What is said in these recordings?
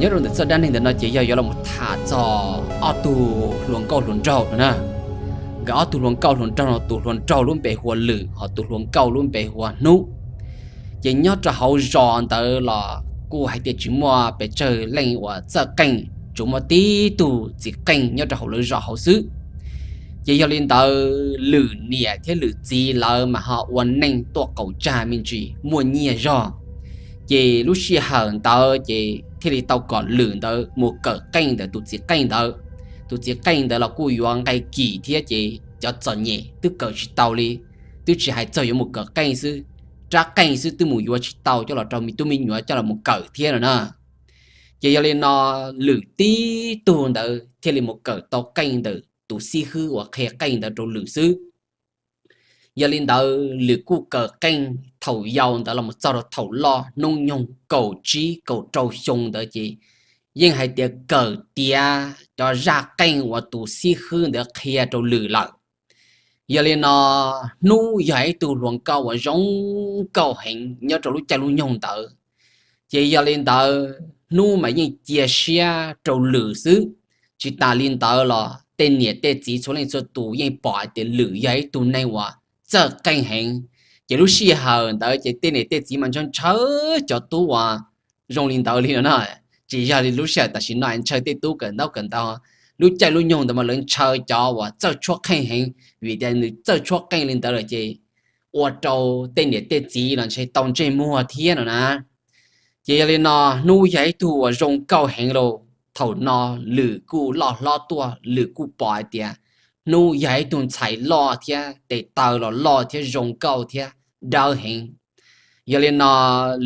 Nyob rau ntawm txoj dab neeg ntawm no ces yog yuav los tham txog ob tug hluas nkauj hluas nraug no na. Nkawd ob tug hluas nkauj hluas nraug no, tus hluas nraug lub npe hu ua Lwm, ho tus hluas nkauj lub npe hu ua Hnub. Ces nyob rau hauv zos ntawd los kuj hais tias tsis muaj pes tsawg leej uas txawj qeej, tsuas muaj tib tug txiv qeej nyob rau hauv lawv zos hauv xwb. Ces yog li ntawd, Lwm niam thiab Lwm txiv lawv mas ho ua neej tuaj qaum tsag me ntsis, muaj nyiaj zog. Ces lub sij hawm ntawd ces thiaj li tau kom Lwm ntawd mus kawm qeej ntawm tus txiv qeej ntawd. Tus txiv qeej ntawd los kuj yuav nqe kim thiab, ces cov txom nyem twb kawm tsis tau li, twb tsis hais txog yuav mus kawm qeej xwb, rab qeej xwb twb mus yuav tsis tau coj los rau me tub me nyuam coj los mus kawm thiab no na. Ces yog li no, Lwm tib tug ntawd thiaj li mus kawm tau qeej ntawm tus xib hwb uas qhia qeej ntawd rau Lwm xwb. Yog li ntawd, Lwm kuj kawm qeej thaum yau ntawd los mus txog rau thaum loj, hnub nyoog kaum tsib kaum rau xyoo ntawd ces yeej hais tias kawm tiav cov zaj qeej uas tus xib hwb ntawd qhia rau Lwm lawm. Yog li no, Hnub yog ib tug hluas nkauj uas zoo nkauj heev nyob rau lub caij lub nyoog ntawd. Ces yog li ntawd, Hnub mas yeej cia siab rau Lwm xwb. Tsis tas li ntawd los tej niam tej txiv txhua leej txhua tus yeej pom hais tias Lwm yog ib tug neeg uas txawj qeej heev. Ces lub sij hawm ntawd ces tej niam tej txiv mas ntshaw ntshaw cov tub uas zoo li ntawd li no na. Tsis yog li lub sij hawm tam sim no ntshaw tej tub kawm ntaub kawm ntawv, lub caij lub nyoog ntawd mas lawv ntshaw cov uas txawj tshuab qeej heev, vim tias nws txawj tshuab qeej li ntawd lawm ces ua rau tej niam tej txiv los ntshe tau ntsej muag thiab no na. Ces yog li no, Hnub yog ib tug uas zoo nkauj heev lauj. Thaum no Lwm kuj loj hlob tuaj, Lwm kuj pom hais tias Hnub yog ib tug ntxhais loj thiab tes taw los loj thiab zoo nkauj thiab dawb heev. Yog li no,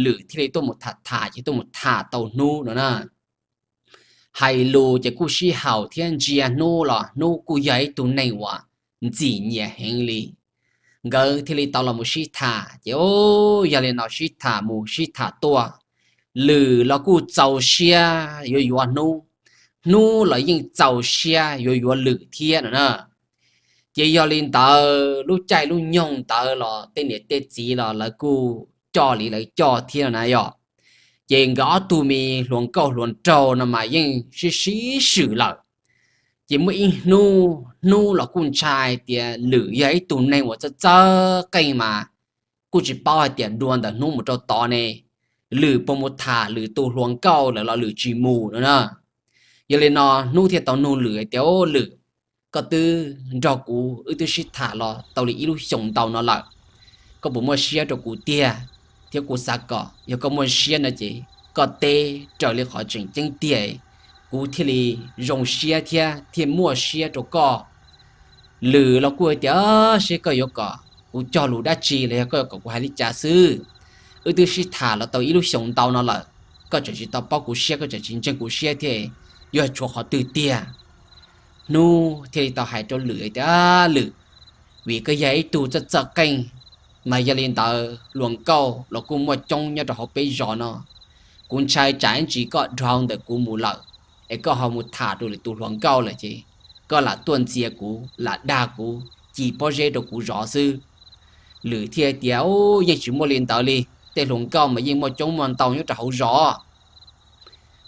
Lwm thiaj li tuaj mus tham tham ces tuaj mus tham tau Hnub no na. Hais lus ces kuj sib haum thiab, ntsia Hnub los Hnub kuj yog ib tug neeg uas ntxim nyiam heev li. Nkawd thiaj li tau los mus sib tham ces, yog li no sib tham mus sib tham tuaj, Lwm los kuj txaus siab yuav yuav Hnub, Hnub los yeej txaus siab yuav yuav Lwm thiab no na. Ces yog li ntawd, lub caij lub nyoog ntawd los tej niam tej txiv los lawv kuj coj li lawv coj thiab no na yom. Ces nkawd ob tug me hluas nkauj hluas nraug no mas yeej sib sib swm lawm. Ces muaj ib hnub, Hnub los kuj ntshai tias Lwm yog ib tug neeg uas txawj txawj qeej mas kuj tsis paub hais tias dua ntawm Hnub mus rau tod ne, Lwm puas mus tham Lwm tus hluas nkauj lawm los Lwm tsis mus no na. Yog li no, Hnub thiaj tau nug Lwm hais tias, Lwm, koj twb nrog kuv wb twb sib tham los tau li ib lub xyoos ntau no lawm, koj puas muaj siab rau kuv tiag? Thiab kuv xav kom yog koj muaj siab no ces koj teb raws li qhov tseem ceeb tiag, kuv thiaj li zoo siab thiab thiaj muaj siab rau koj. Lwm los kuj hais tias, Seb koj yuav kom kuv cog lus dab tsi los yog koj yuav kom kuv hais li cas xwb? Wb twb sib tham los tau ib lub xyoos ntau no lawm, koj tseem tsis tau paub kuv siab, koj tseem tsis ntseeg kuv siab thiab, yuav tshuav qhov twg tiag? Hnub thiaj li tau hais rau Lwm tias, Lwm, vim koj yog ib tug txawj txawj qeej, mas yog li ntawd hluas nkauj los kuj muaj coob nyob rau hauv peb zos no. Kuv ntshai tsam ib ntsis koj dhau ntawm kuv mus lawm, es koj ho mus tham rau lwm tus hluas nkauj lawm ces koj lam tuaj ntxias kuv, lam dag kuv, ci pob zeb rau kuv zov xwb. Lwm thiaj tias, Yeej tsis muaj li ntawd li, tej hluas nkauj mas yeej muaj coob muaj ntau nyob rau hauv zos.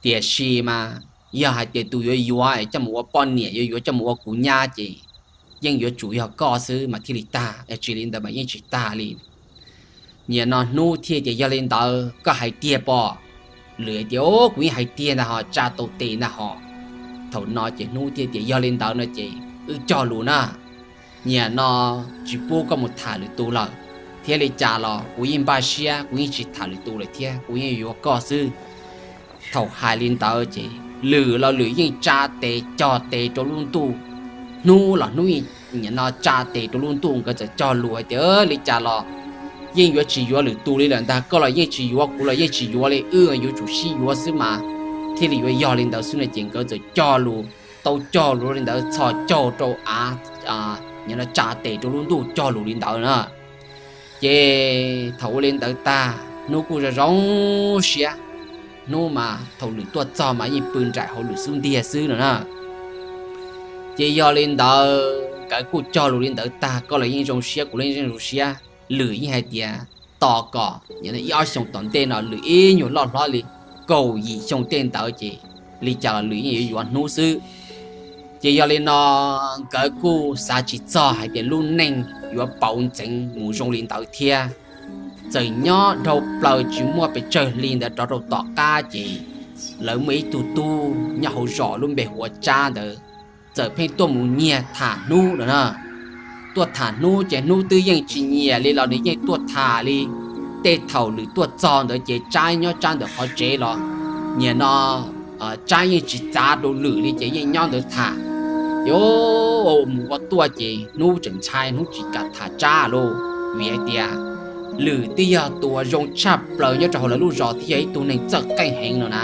Tiam sis mas yog hais tias tus yuav yuav es coj mus ua poj niam, yuav yuav coj mus ua kuv nyab ces yeej yuav tsum yog koj xwb mas thiaj li tag, tsis li ntawd mas yeej tsis tag li. Nim no Hnub thiaj tias, Yog li ntawd koj hais tiag pob? Lwm tias, Kuv yeej hais tiag ntag hos, tsa tau tes ntag hos. Thaum no ces Hnub thiaj tias, Yog li ntawd no ces wb cog lus na. Nim no tsis pub koj mus tham lwm tus lawm, thiab li cas los kuv yeej npaj siab, kuv yeej tsis tham lwm tus lawm thiab, kuv yeej yuav koj xwb. Thaum hais li ntawd ces Lwm los Lwm yeej tsa tes cog tes rau lub ntuj, Hnub los Hnub yeej nim no tsa tes rau lub ntuj, nkawd txawm cog lus hais tias, Li cas los yeej yuav tsis yuav lwm tus li lawm ntag, koj los yeej tsis yuav, kuv los yeej tsis yuav li, wb yuav tsum sib yuav xwb mas thiaj li yuav yog li ntawd xwb no ces nkawd txawm cog lus, tau cog lus li ntawd txhos caug rau av, nim no tsa tes rau lub ntuj cog lus li ntawd na. Ces thaum ua li ntawd tag Hnub kuj zoo zoo siab. Hnub mas thaum Lwm tuaj txog mas yeej pw nraim hauv Lwm xub ntiag xwb no na. Ces yog li ntawd nkawd kuj cog lus li ntawd tag, koj los yeej zoo siab, kuv los yeej zoo siab. Lwm yeej hais tias tos kom nim no ib ob xyoos tom ntej no Lwm ib nyuag loj hlob li, kaum yim xyoo tej ntawd ces li cas los Lwm yeej yuav yuav Hnub xwb. Ces yog li no nkawd kuj xav tsis txog hais tias lub neej yuav pauv ntxeev mus zoo li ntawd thiab. Txawm nyob dhau plaws tsis muaj pes tsawg hli ntawd rov rau tom qab ces lawv muaj ib tug tub nyob hauv zos lub npe hu ua Tsab ntawd txawm pheej tuaj mus nyiag tham Hnub no na. Tuaj tham Hnub ces Hnub twb yeej tsis nyiam li los nws yeej tuaj tham li. Tej thaum Lwm tuaj txog ntawd ces Tsab nyob Tsab ntawm qhov tsev los nim no Tsab yeej tsis txav rau Lwm li ces yeej nyob ntawd tham. Ces mus ua tuaj ces Hnub tseem ntshai, Hnub tsis kam tham Tsab lauj, vim hais tias Lwm twb yog tus uas zoo tshaj plaws nyob rau hauv lawv lub zos thiab yog ib tug neeg txawj qeej heev no na.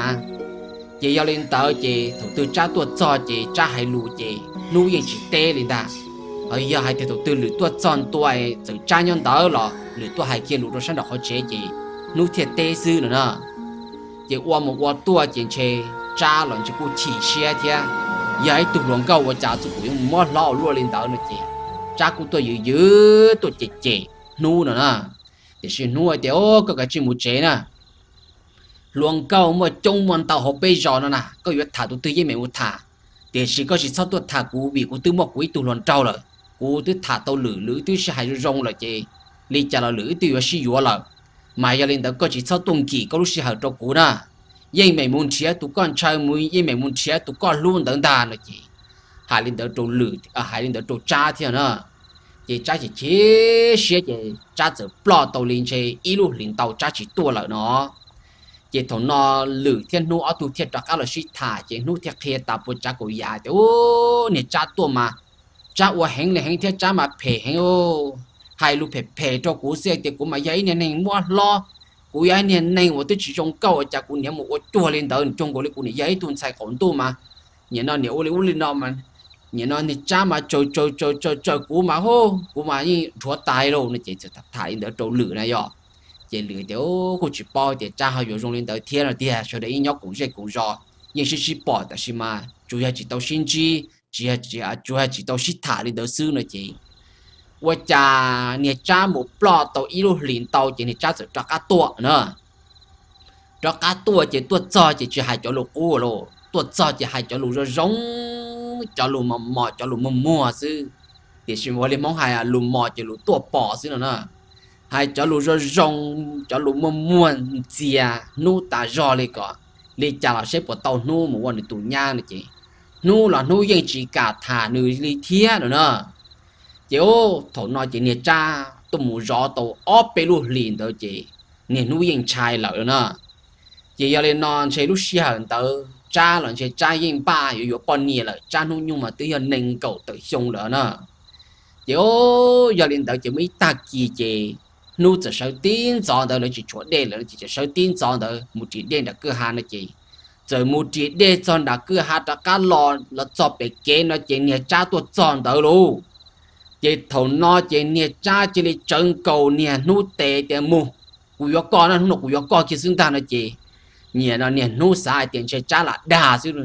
Ces yog li ntawd ces thaum twg Tsab tuaj txog ces Tsab hais lus ces Hnub yeej tsis teb li ntag. Ho yog hais tias thaum twg Lwm tuaj txog ntua, txawm Tsab nyob ntawd los Lwm tuaj hais kiag lus rau sab nraum qhov tsev ces Hnub thiaj teb xwb no na. Ces ua mus ua tuaj ces ntshe Tsab los ntshe kuj chim siab thiab, yog ib tug hluas nkauj ua cas txuj kum yuav mus mob hlob ua luaj li ntawd no ces Tsab kuj tuaj ywv ywv tuaj cem cem Hnub no na. Tiam sis Hnub hais tias, Koj kav tsij mus tsev na. Hluas nkauj muaj coob muaj ntau hauv peb zos no na, koj yuav tham tus twg yeej meem mus tham, tiam sis koj tsis txhob tuaj tham kuv vim kuv twb muaj kuv ib tug hluas nraug lawm. Kuv twb tham tau Lwm, Lwm twb sib hais zoo zoo lawm ces li cas los Lwm twb yuav sib yuav lawm. Mas yog li ntawd koj tsis txhob tuaj nkim koj lub sij hawm rau kuv na. Yeej meem mus nrhiav tus koj ntshaw, yeej meem mus nrhiav tus koj hlub ntawd ntag no ces hais li ntawd rau Lwm, hais li ntawd rau Tsab thiab na. Ces Tsab chim chim siab ces Tsab txawm ploj tau li ntshe ib lub hlis ntau Tsab tsis tuaj lawm no. Ces thaum no Lwm thiab Hnub ob tug thiaj rov qab los sib tham ces Hnub thiaj qhia tas puas tsav kaum yam tias, Niag Tsab tuaj mas Tsab ua heev li heev thiab Tsab mas phem heev, hais lus phem phem rau kuv xwb tias kuv mas yog ib niag neeg muab hlob, kuv yog ib niag neeg uas twb tsis zoo nkauj ua cas kuv niam mus ua cuag li ntawd, nws cuag nkaus li kuv niam yog ib tug ntxhais qaum ntuj mas nim no niam ua li ub li no mas nim no niag Tsab mas tsaws tsaws tsaws tsaws kuv mas hu, kuv mas yeej dhuav tas lauj no ces txawm tham li ntawd rau Lwm na yog. Ces Lwm tias, Kuj tsis paub tias Tsab ho yuav zoo li ntawd thiab no tiag, sawv daws yeej nyob koom zej koom zos yeej sib sib pom tab sis mas tsuas yog tsis tau sib ntsib, tsis yog tsuas yog tsis tau sib tham li ntawd xwb no ces ua cas niag Tsab mus ploj tau ib lub hlis ntau ces niag Tsab txawm rov qab tuaj na. Rov qab tuaj ces tuaj txog ces tsis hais cov lus qub los, tuaj txog ces hais cov lus zoo zoo, cov lus mos mos, cov lus muag muag xwb. Tiam sis ua li Hmoob hais lus mos ces lus tuaj pom xwb no na. Hais cov lus zoo zoo, cov lus muag muag ntxias Hnub tas zog li kom li cas los saib puas tau Hnub mus ua nws tus nyab no ces Hnub los Hnub yeej tsis kam tham nws li thiab no na. Ces thaum no ces niag Tsab tuaj mus zov tau ob peb lub hlis ntawd ces niag Hnub yeej ntshai lawm no na. Ces yog li no ntshe lub sij hawm ntawd Tsab los ntshe Tsab yeej npaj yuav yuav poj niam lawm, Tsab hnub nyoog mas twb yog nees nkaum tawm xyoo lawm na. Ces yog li ntawd ces muaj ib tag kis ces Hnub txawm sawv tib ntxov ntawd, lawv tsis tshuav dej lawm ces txawm sawv tib ntxov ntawd mus ris dej nram kwj ha no ces txawm mus ris dej txog nram kwj ha rov qab los los txog pem kev no ces niag Tsab tuaj txog ntawd lauj. Ces thaum no ces niag Tsab cia li tsawv nkaus niag Hnub tes tias, Mus, kuv yuav koj na, hnub no kuv yuav koj kiag xwb ntag no ces niag no niag Hnub xav hais tias ntshe Tsab lam dag xwb,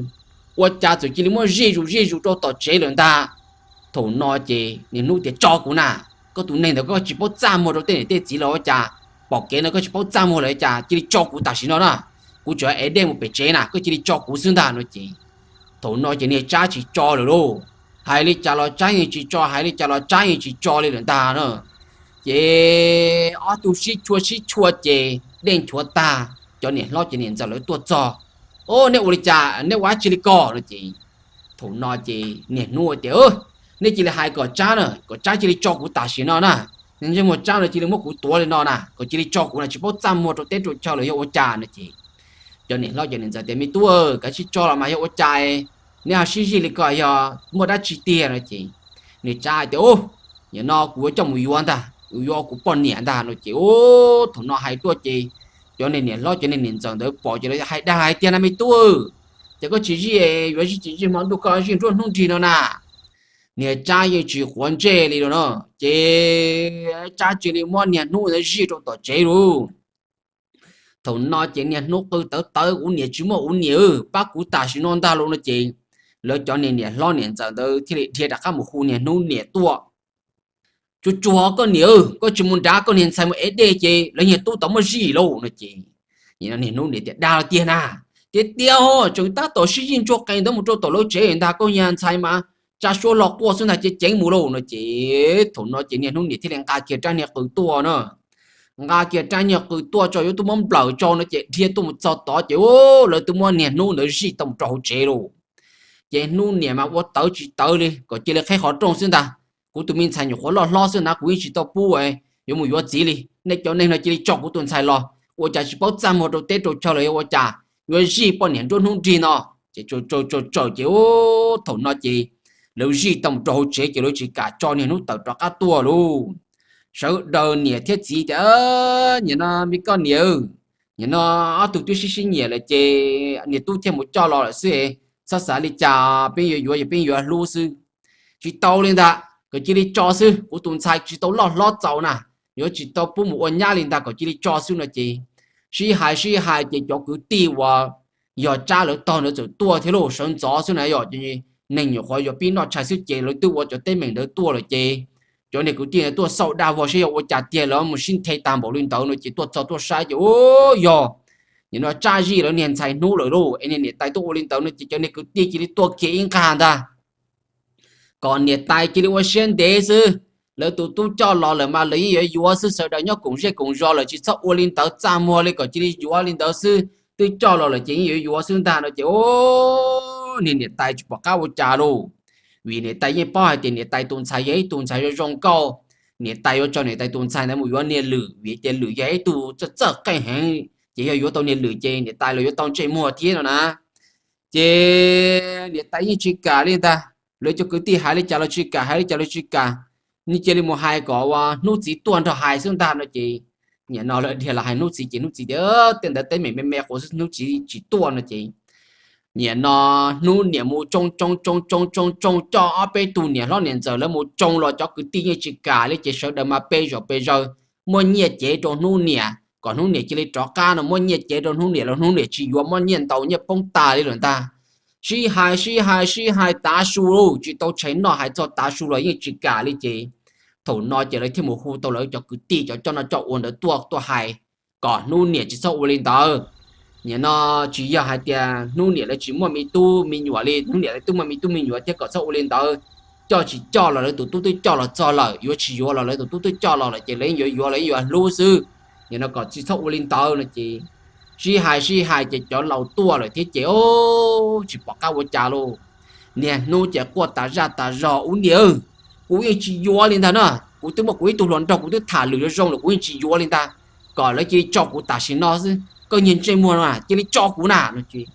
ua cas txawm cia li muab zij zus zij zus rau tom tsev lawm ntag. Thaum no ces niag Hnub tias, Tso kuv na, koj tus neeg ntawd koj tsis paub txaj muag rau tej niam tej txiv los ua cas, pom kev no koj tsis paub txaj muag los ua cas, cia li tso kuv tam sim no na, kuv tseem ev dej mus pem tsev na, koj cia li tso kuv xwb ntag no ces thaum no ces niag Tsab tsis tso lawm lauj. Hais li cas los Tsab yeej tsis tso, hais li cas los Tsab yeej tsis tso li lawm ntag na. Ces ob tug sib chua sib chua ces dej nchuav tag, cov niam hlob cov niam ntxawm lawv tuaj txog, Neb ua li cas, neb ua dab tsi li ko no ces thaum no ces niag Hnub tias, Nej cia li hais kom Tsab na, kom Tsab cia li tso kuv tam sim no na. Ntsej muag Tsab no cia li muab kuv tuav li no na, kom cia li tso kuv na, tsis paub txaj muag rau teb rau chaw los yog ua cas no ces cov niam hlob cov niam ntxawm tias, Me tub, kav tsij tso los mas, yog ua cas neb ho sib zij li ko, yog muaj dab tsi tiag no ces niag Tsab hais tias, Nim no kuv yuav coj mus yuav ntag, kuv yuav kuv poj niam ntag no ces thaum no hais tuaj ces cov niag niam hlob cov niag niam ntxawm ntawd pom ces lawv hais dag hais tiag na, Me tub, ces koj tsis zij, yuav zij tsis zij hmo ntuj koj zij nruab hnub nrig no na. Niag Tsab yeej tsis quav ntsej li no na, ces Tsab cia li muab niag Hnub ntawd zij rau tom tsev lauj. Thaum no ces niag Hnub qw tawv tawv, Kuv niam tsis muaj kuv niam, pab kuv tam sim no ntag lauj no ces lawv cov niag niam hlob niam ntxawm ntawd thiaj li dhia rov qab mus hu niag Hnub niam tuaj. Tsuag tsuag koj niam, koj tsis mus nrad koj niag ntxhais mus ev dej ces lawv niag tub tau muab zij lauj no ces Niag hnub niam tias, Dag los tiag na? Tiag tiag, tseem tab tom sib zij ntsuag qees ntawd mus rau tom lawv tsev ntag, koj niag ntxhais mas tsa suab hlo quaj xwb ntag, ceev ceev mus lauj no ces thaum no ces niag hnub niam thiaj li nqa kiag rab niag qws tuaj na. Nqa kiag rab niag qws tuaj tso yuav tuaj muab nplawm tso no ces dhia tuaj mus txog tod ces lawv twb muab niag hnub ntawd zij tau mus rau hauv tsev lauj. Ces hnub niam mas ua tawv tsis tawv li, kom cia li qheb qhov rooj xwb ntag. Kuv tus me ntxhais nyuam qhuav loj hlob xwb na, kuv yeej tsis tau pub yuav mus yuav txiv li. Nej cov neeg no cia li tso kuv tus ntxhais los, ua cas tsis paub txaj muag rau teb rau chaw los yog ua cas, yuav zij poj niam nruab hnub nrig no. Ces tsaws tsaws ces thaum no ces lawv zij tau mus rau hauv tsev ces lawv tsis kam tso niag hnub tawm rov qab tuaj lauj. Sawv daws niam thiab txiv tias, Nim no me koj niam, nim no ob tug twb sib sib nyiam lawm ces niam tub thiaj mus coj los lawm xwb, txhob xav li cas, peb yuav yuav yog peb yuav hlub xwb. Tsis tau li ntag, kom cia li tso xwb, kuv tus ntxhais tsis tau loj hlob txaus na, yuav tsis tau pub mus ua nyab li ntag, kom cia li tso xwb no ces sib hais sib hais ces cov kwv tij uas yog Tsab lawv tog ntawd txawm tuaj thiab lauj. Sawv ntxov xwb na, yog neeg nyuam qhuav yuav pib noj tshais xwb ces lawv twb ua cov teeb meem ntawd tuaj lawm ces cov niag kwv tij ntawd tuaj xauj dag vog saib yog ua cas tiag, lawv mus sib nthe tag npaum li ntawd no ces tuaj txog tuaj saib ces, u, yog nim no Tsab zij lawv niag ntxhais hnub lawm lauj, es niag niam tais tuaj ua li ntawd no ces cov niag kwv tij cia li tuaj kiag ib nqag ntag, kom niam tais cia li ua siab ntev xwb. Lawv tus tub coj los lawm mas lawv yeej yuav yuav xwb, sawv daws nyob koom zej koom zos lawm tsis txhob ua li ntawd, txaj muag li kom cia li yuav li ntawd xwb, twb coj los lawm ces yeej yuav yuav xwb ntag no ces, u, niag niam tais tsis pom qab ua cas lauj. Vim niam tais yeej paub hais tias niam tais tus ntxhais yog ib tug ntxhais zoo zoo nkauj, niam tais yuav tso niam tais tus ntxhais ntawd mus yuav niag lwm vim tias lwm yog ib tug txawj txawj qeej heev ces yog yuav tau niag lwm ces niam tais los yuav tau ntsej muag thiab no na. Ces niam tais yeej tsis kam li ntag, lawv cov kwv tij hais li cas los tsis kam, hais li cas los tsis kam, yeej cia li mus hais kom ua hnub txiv tuaj nrog hais xwb ntag no ces nim no lawv dhia los hais hnub txiv ces hnub txiv tias, Tej ntawd teeb meem me me quas xwb, hnub txiv tsis tuaj no ces nim no hnub niam mus tsoo tsoo tsoo tsoo tsoo tsoo coj ob peb tug niam hlob niam ntxawm lawv mus tsoo los cov kwv tij yeej tsis kam li ces sawv daws mas pe zom pe zaws muab nyiaj cev rau hnub niam kom hnub niam cia li rov qab no, muab nyiaj cev rau hnub niam los hnub niam tsis yuav, muab nyiaj ntaus nyiaj poob tas li lawm ntag. Sib hais sib hais sib hais tav su lauj, tsis tau tshais noj hais txog tav su los yeej tsis kam li ces thaum no ces lawv thiaj mus hu tau lawv cov kwv tij cov coj noj coj ua ntawd tuaj tuaj hais kom hnub niam tsis txhob ua li ntawd. Nim no tsis yog hais tias hnub niam lawv tsis muaj me tub me nyuam li, hnub niam lawv twb muaj me tub me nyuam thiab, kom txhob ua li ntawd. Coj tsis coj los lawv tus tub twb coj los txog lawm, yuav tsis yuav los lawv tus tub twb coj los lawm ces lawv yeej yuav yuav, lawv yeej yuav hlub xwb. Nim no kom tsis txhob ua li ntawd no ces sib hais sib hais ces cov laus tuaj lawm thiab ces, o, tsis pom qab ua cas lauj. Niag hnub ces quaj tas zaj tas zog, Ub niam, kuv yeej tsis yuav li ntag na, kuv twb muaj kuv ib tug hluas nraug, kuv twb tham lwm zoo zoo lawm, kuv yeej tsis yuav li ntag, kom lawv cia li tso kuv tam sim no xwb, koj niag ntsej muag no cia li tso kuv na no ces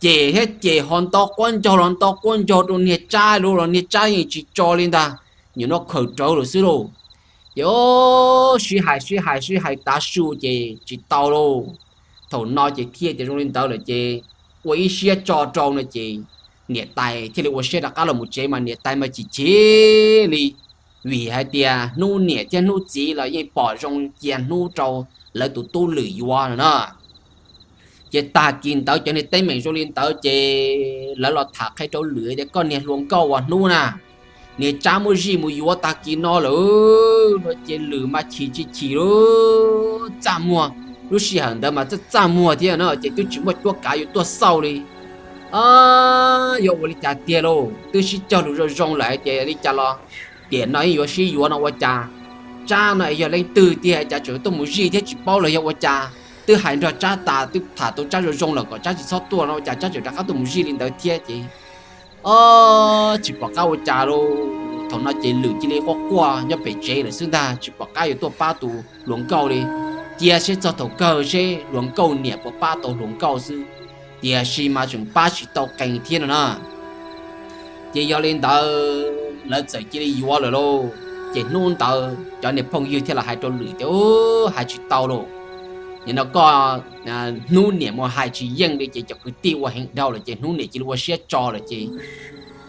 ces thiab ces ho nto quab ncaug los nto quab ncaug rau niag Tsab lauj, los niag Tsab yeej tsis tso li ntag, nim no khawm rawv lawm xwb lauj. Ces sib hais sib hais sib hais tav su ces tsis tau lauj. Thaum no ces thiaj tias zoo li ntawd lawm ces ua ib siab tso rau no ces niam tais thiaj li ua siab rov qab los mus tsev mas niam tais mas chim chim li, vim hais tias hnub niam thiab hnub txiv los yeej pom zoo cia hnub rau lawv tus tub lwm yuav no na. Ces tag kis ntawd cov niag teeb meem zoo li ntawd ces lawv los tham qhia rau lwm tias, Koj niag hluas nkauj uas hnub na, niag Tsab muab zij mus yuav tag kis no lawm no ces lwm mas chim tsis chim lauj, txaj muag, lub sij hawm ntawd mas txaj txaj muag thiab no ces twb tsis muaj cuab kav yuav tuaj xauj li. Yog ua li cas tiag lauj, twb sib cog lus zoo zoo lawm hais tias li cas los tiam no yeej yuav sib yuav no ua cas Tsab no es yog leej twg tiag cas tseem tuaj mus zij thiab tsis paub los yog ua cas. Twb hais nrog Tsab tas, twb tham tau Tsab zoo zoo lawm kom Tsab tsis txhob tuaj no ua cas Tsab tseem rov qab tuaj mus zij li ntawd thiab ces, o, tsis pom qab ua cas lauj. Thaum no ces lwm cia li quaj quaj nyob pem tsev lawm xwb ntag, tsis pom qab yuav tuaj pab tus hluas nkauj li. Cia seb txog thaum kawg seb hluas nkauj niam puas pab tau hluas nkauj xwb, tiam sis mas tseem pab tsis tau qees thiab no na. Ces yog li ntawd lawv txawm cia li yuav lawm lauj. Ces hnub ntawd cov niag phooj ywg thiaj los hais rau lwm tias, Hais tsis tau lauj, nim no koj, hnub niam mus hais tsis yeej li ces cov kwv tij ua heev dhau lawm ces hnub niam cia li ua siab tso lawm ces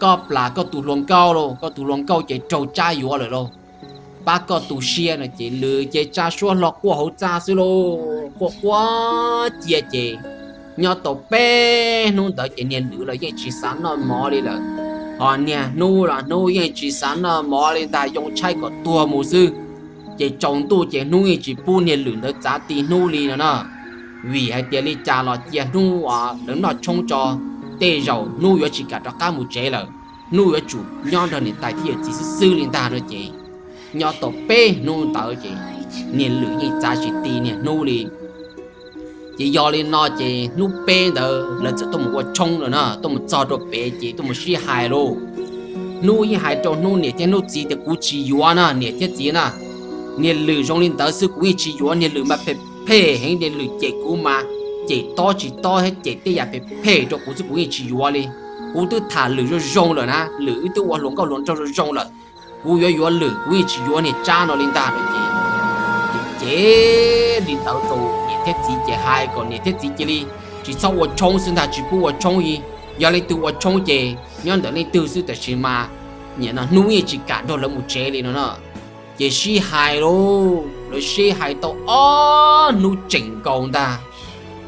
koj plam koj tus hluas nkauj lauj, koj tus hluas nkauj ces raug Tsab yuav lawm lauj. Pab koj tu siab no ces lwm ces tsa suab hlo quaj hauv txaj xwb lauj, quaj quaj cia ces nyob tau peb hnub ntawd ces niag lwm los yeej tsis xav noj mov li lawm. Ho niag hnub los hnub yeej tsis xav noj mov li ntag, yoo tshaib kom tuag mus xwb. Ces tsaus ntuj ces hnub yeej tsis pub niag lwm ntawd txav ti hnub li no na. vim hais tias li cas los cia hnub lawv noj tshoob tso, tej zaum hnub yuav tsis kam rov qab mus tsev lawm, hnub yuav tsum nyob nrog niam tais thiab yawm txiv xwb xwb li ntag no ces, nyob tau peb hnub ntawd ces niag lwm yeej txav tsis ti niag hnub li. Ces yog li no ces hnub peb ntawd lawv txawm tuaj mus ua tshoob lawm na, tuaj mus txog rau pem ces tuaj mus sib hais lauj. Hnub yeej hais rau hnub niam thiab hnub txiv tias kuv tsis yuav na niam thiab txiv na, niag lwm zoo li ntawd xwb kuv yeej tsis yuav, niag lwm mas phem phem heev, niag lwm cem kuv mas cem tob tsis tob thiab cem tej yam phem phem rau kuv xwb kuv yeej tsis yuav li. Kuv twb tham lwm zoo zoo lawm na, lwm wb twb ua hluas nkauj hluas nraug zoo zoo lawm, kuv yuav yuav lwm kuv yeej tsis yuav niag tsab no li ntag no ces, ces li ntawd rau niam thiab txiv ces hais kom niam thiab txiv cia li tsis txhob ua tshoob xwb ntag, tsis pub ua tshoob li. Yog leej twg ua tshoob ces nyob ntawm leej twg xwb, tab sis mas niam no hnub yeej tsis kam nrog lawv mus tsev li no na. Ces sib hais lauj, lawv sib hais tau ob hnub tseem nkaus ntag,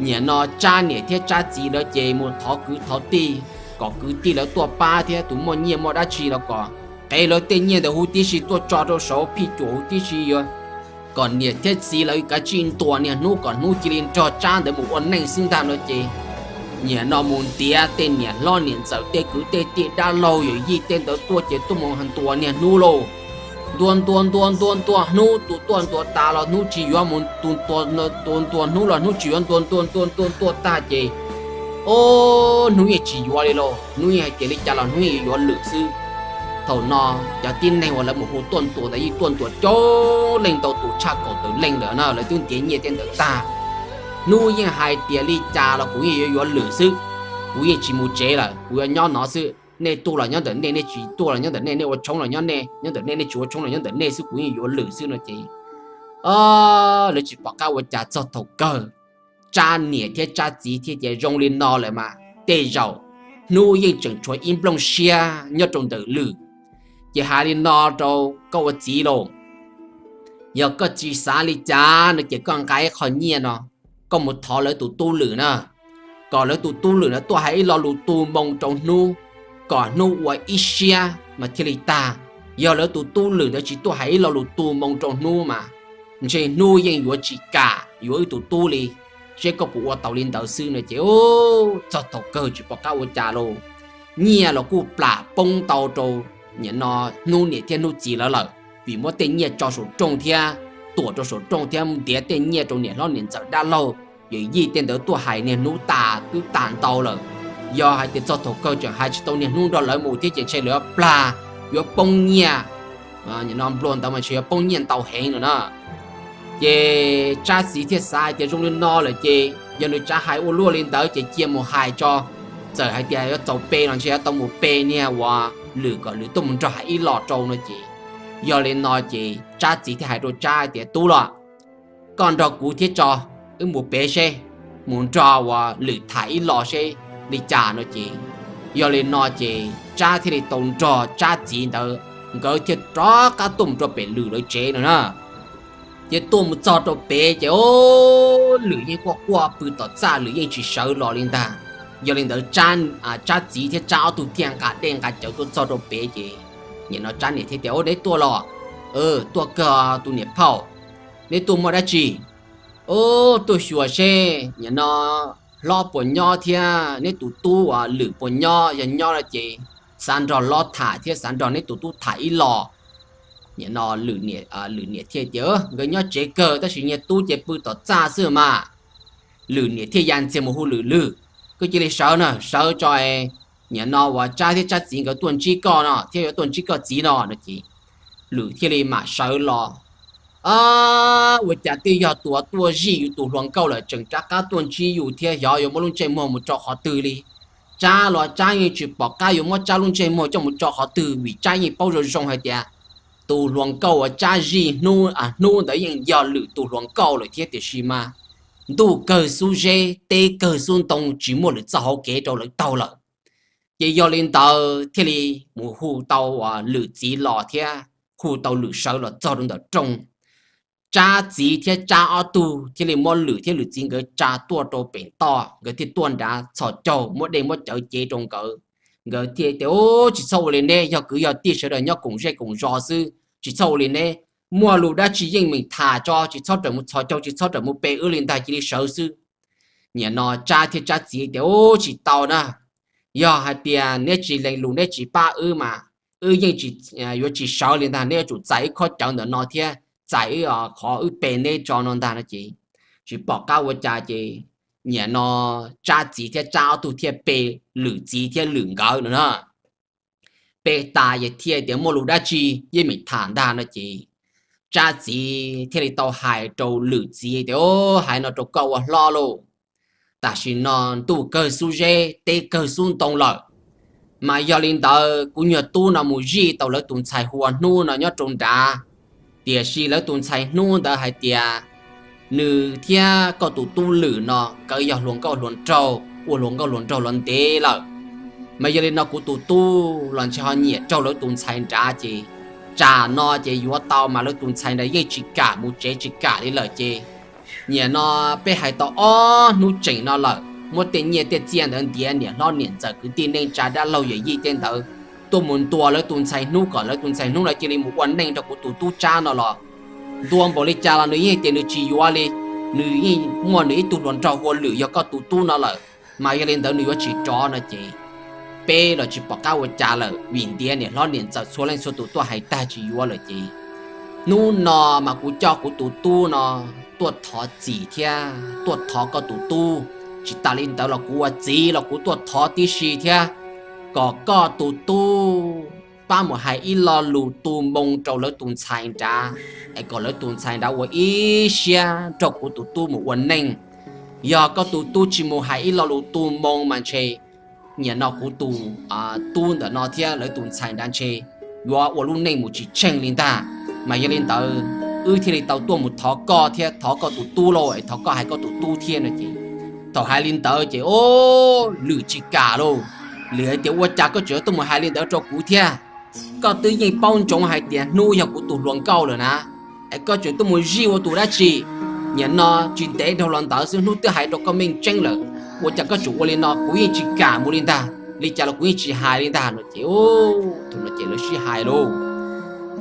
niam no tsab niam thiab tsab txiv lawv ces mus thov kwv thov tij kom kwv tij lawv tuaj pab thiab tus muaj nyiaj muaj dab tsi los kom qev lawv tej nyiaj ntawd huv tib si tuaj tso rau saum phij cuam huv tib si yuav kom niam thiab txiv lawv kav tsij ntuas niag hnub kom hnub cia li nrog tsab ntawd mus ua neej xwb ntag no ces, niam no mus ntiav tej niam hlob niam ntxawm tej kwv tej tij dab laug yawm yij tej ntawd tuaj ces tuaj mus ntuas niag hnub lauj. Ntuas ntuas ntuas ntuas ntuas hnub, tus tuaj ntuas tas los hnub tsis yuav mus, tus ntuas hnub los hnub tsis yuav, ntuas ntuas ntuas ntuas ntuas tag ces, o, hnub yeej tsis yuav li lauj, hnub yeej hais tias li cas los hnub yeej yuav lwm xwb. Thaum no cov tib neeg uas lawv mus hu tuaj ntuas ntawd yeej tuaj ntuas coob leej ntau tus tshaj kaum tawm leej lawm na, lawv twb ntiav nyiaj tej ntawd tag. Hnub yeej hais tias li cas los kuv yeej yuav yuav lwm xwb, kuv yeej tsis mus tsev lawm, kuv yuav nyob no xwb. Nej tuaj los nyob ntawm nej, nej tsis tuaj los nyob ntawm nej, nej ua tshoob los nyob nej, nyob ntawm nej, nej tsis ua tshoob los nyob ntawm nej xwb, kuv yeej yuav lwm xwb no ces, lawv tsis pom qab ua cas txog thaum kawg tsab niam thiab tsab txiv thiaj tias zoo li no lawm mas tej zaum hnub yeej tseem tshuav ib nplooj siab nyob rau ntawm lwm. Ces hais li no rau koj ua txiv lauj, yog koj tsis xav li cas no ces koj nqa ib qho nyiaj no, koj mus thov lawv tus tub lwm na, kom lawv tus tub lwm no tuaj hais ib lo lus tu moo rau hnub, kom hnub ua ib siab mas thiaj li tag. Yog lawv tus tub lwm ntawd tsis tuaj hais ib lo lus tu moo rau hnub mas ntshe hnub yeej yuav tsis kam yuav wb tus tub li, seb koj puas ua tau li ntawd xwb no ces, txog thaum kawg tsis pom qab ua cas lauj. Nyiaj los kuj plam poob tau rau nim no hnub niam thiab hnub txiv lawv lawm, vim muab tej nyiaj tso saum rooj thiab tuam rau saum rooj thiab ntiav tej nyiaj rau niam hlob niam ntxawm dab laug yawm yij tej ntawd tuaj hais niag hnub tas twb tas ntau lawm. Yog hais tias txog thaum kawg tseem hais tsis tau niag hnub nrog lawv mus thiab ces ntshe lawv yuav plag, yuav poob nyiaj, nim no nplua ntawd mas ntshe yuav poob nyiaj ntau heev lawm na. Ces tsab txiv thiaj xav hais tias zoo li no lawm ces yog nws tsav hais ua luaj li ntawd ces cia mus hais tso, txawm hais tias yuav txaus pe los ntshe yuav tau mus pe niag uas lwm kom lwm tuaj mus nrog hais ib los rau no ces, yog li no ces tsab txiv thiaj hais rau tsab tias tub los, koj nrog kuv thiab tso, wb mus pem seb, mus nrog uas lwm tham ib los seb li cas no ces, yog li no ces tsab thiaj li tau nrog tsab txiv ntawd nkawd thiaj rov qab tuaj mus rau pem lwm lawv tsev no na. Ces tuaj mus txog rau pem ces, o, lwm yeej quaj quaj pw tom txaj, lwm yeej tsis sawv los li ntag. Yog li ntawd tsab txiv thiab tsab ob tug thiaj nqa dej nqa cawv tuaj txog rau pem ces, nim no tsab niam thiaj tias, o, neb tuaj los? Tuaj kawg tus niam phauj. Neb tuaj muaj dab tsi? O, tuaj xyuas seb nim no hlob puas nyob thiab neb tus tub uas lwm puas nyob, yog nyob no ces xav nrog hlob tham thiab xav nrog neb tus tub tham ib los. Nim no lwm niam thiaj tias, nkawd nyob tsev kawg tab sis niag tub ces pw tom txaj xwb mas. Lwm niam thiaj ya ntxiag mus hu lwm, lwm, koj cia li sawv na, sawv tso, nim no uas tsab thiab tsab txiv nkawd tuaj ntsib koj no thiab yuav tuaj ntsib koj txiv no no ces, lwm thiaj li mam sawv los. Ua cas twb yog tus tuaj zij yus tus hluas nkauj lawm tseem rov qab tuaj ntsib yus thiab, xyov yuav muab lub ntsej muag mus tso qhov twg li. Tsab los tsab yeej tsis pom qab yuav muab tsab lub ntsej muag coj mus tso qhov twg vim tsab yeej paub zoo zoo hais tias tus hluas nkauj uas tsab zij hnub ntawd yeej yog lwm tus hluas nkauj lawm thiab, tiam sis mas ntuj kawg xub zeb teb kawg xub ntoo tsis muaj lwm txoj hauv kev rau lawv taug lawm. Ces yog li ntawd thiaj li mus hu tau lwm txiv los thiab hu tau lwm sawv los txog rau ntawm rooj. Tsab txiv thiab tsab ob tug thiaj li muab lwm thiab lwm txiv nkawd tsa tuaj rau pem toj, nkawd thiaj tuaj nrad txhos caug muab dej muab cawv cev rau nkawd. Nkawd thiaj tias, tsis txhob ua li neb, yog kwv yog tij sawv daws nyob koom zej koom zos xwb, tsis txhob ua li neb. Muaj lus dab tsi yeej meem tham tso, tsis txhob rawm mus txhos caug, tsis txhob rawm mus pe wb li ntag, cia li sawv xwb. Niam no Tsab thiab Tsab txiv tias, Ub, tsis tau na, yog hais tias neb tsis lees lus, neb tsis pab wb mas wb yeej tsis, yuav tsis sawv li ntag. Neb yuav tsum txais wb khob cawv ntawm no thiab txais wb qhov wb pe neb tso no ntag no ces tsis pom qab ua cas ces niam no Tsab txiv thiab Tsab ob tug thiaj pe Lwm txiv thiab Lwm nkawd no na. Pe tas ces thiaj tias muaj lus dab tsi yeej meem tham ntag no ces Tsab txiv thiaj li tau hais rau Lwm txiv tias, Hais no rau koj ua hlob lauj, tam sim no ntuj kawg xub zeb, teb kawg xub ntoo lawm, mas yog li ntawd kuv nyuag tub no mus zij tau lawv tus ntxhais hu ua Hnub no nyob rau nrad, tiam sis lawv tus ntxhais Hnub ntawd hais tias nws thiab koj tus tub Lwm no nkawd yog hluas nkauj hluas nraug, ua hluas nkauj hluas nraug los ntev lawm, mas yog li no kuv tus tub los ntshe ho nyiam raug lawv tus ntxhais nrad ces tsam no ces yuav tau mas lawv tus ntxhais nrad yeej tsis kam mus tsev tsis kam li lawm ces niam no peb hais tau ob hnub tseem no lawm, muab tej nyiaj tej txiaj ntawd ntiav niam hlob niam ntxawm kwv tij neej tsa dab laug yawm yij tej ntawd tuaj mus ntuas lawv tus ntxhais Hnub kom lawv tus ntxhais Hnub no cia li mus ua neej rau kuv tus tub Tsab no los ntuas npaum li cas los nws yeej tias nws tsis yuav li, nws yeej muaj nws ib tug hluas nraug hu ua Lwm yog koj tus tub no lawm, mas yog li ntawd nws yuav tsis rov no ces peb los tsis pom qab ua cas lawm vim ntiav niam hlob niam ntxawm txhua leej txhua tus tuaj hais tag tsis yuav lawm ces hnub no mas kuv coj kuv tus tub no tuaj thov txim thiab tuaj thov koj tus tub, tsis tas li ntawd los kuv ua txiv los kuv tuaj thov tib si thiab kom koj tus tub pab mus hais ib lo lus tu moo rau lawv tus ntxhais nrad es kom lawv tus ntxhais nrad ua ib siab nrog kuv tus tub mus ua neej. Yog koj tus tub tsis mus hais ib lo lus tu moo mas ntshe niam no kuv tus tub ntawm no thiab lawv tus ntxhais nrad ntshe yuav ua lub neej mus tsis tsheej li ntag. Mas yog li ntawd wb thiaj li tau tuaj mus thov koj thiab thov koj tus tub lauj, es thov koj hais koj tus tub thiab no ces thaum hais li ntawd ces o, Lwm tsis kam lauj. Lwm hais tias ua cas koj tseem tuaj mus hais li ntawd rau kuv thiab? Koj twb yeej paub ntsoov hais tias Hnub yog kuv tus hluas nkauj lawm na, es koj tseem tuaj mus zij ua tus dab tsi? Niam no tsis ntev dhau los ntawd xwb Hnub twb hais rau koj meej tseeb lawm, ua cas koj tseem ua li no? Kuv yeej tsis kam mus li ntag, li cas los kuv yeej tsis hais li ntag no ces thaum no ces lawv sib hais lauj.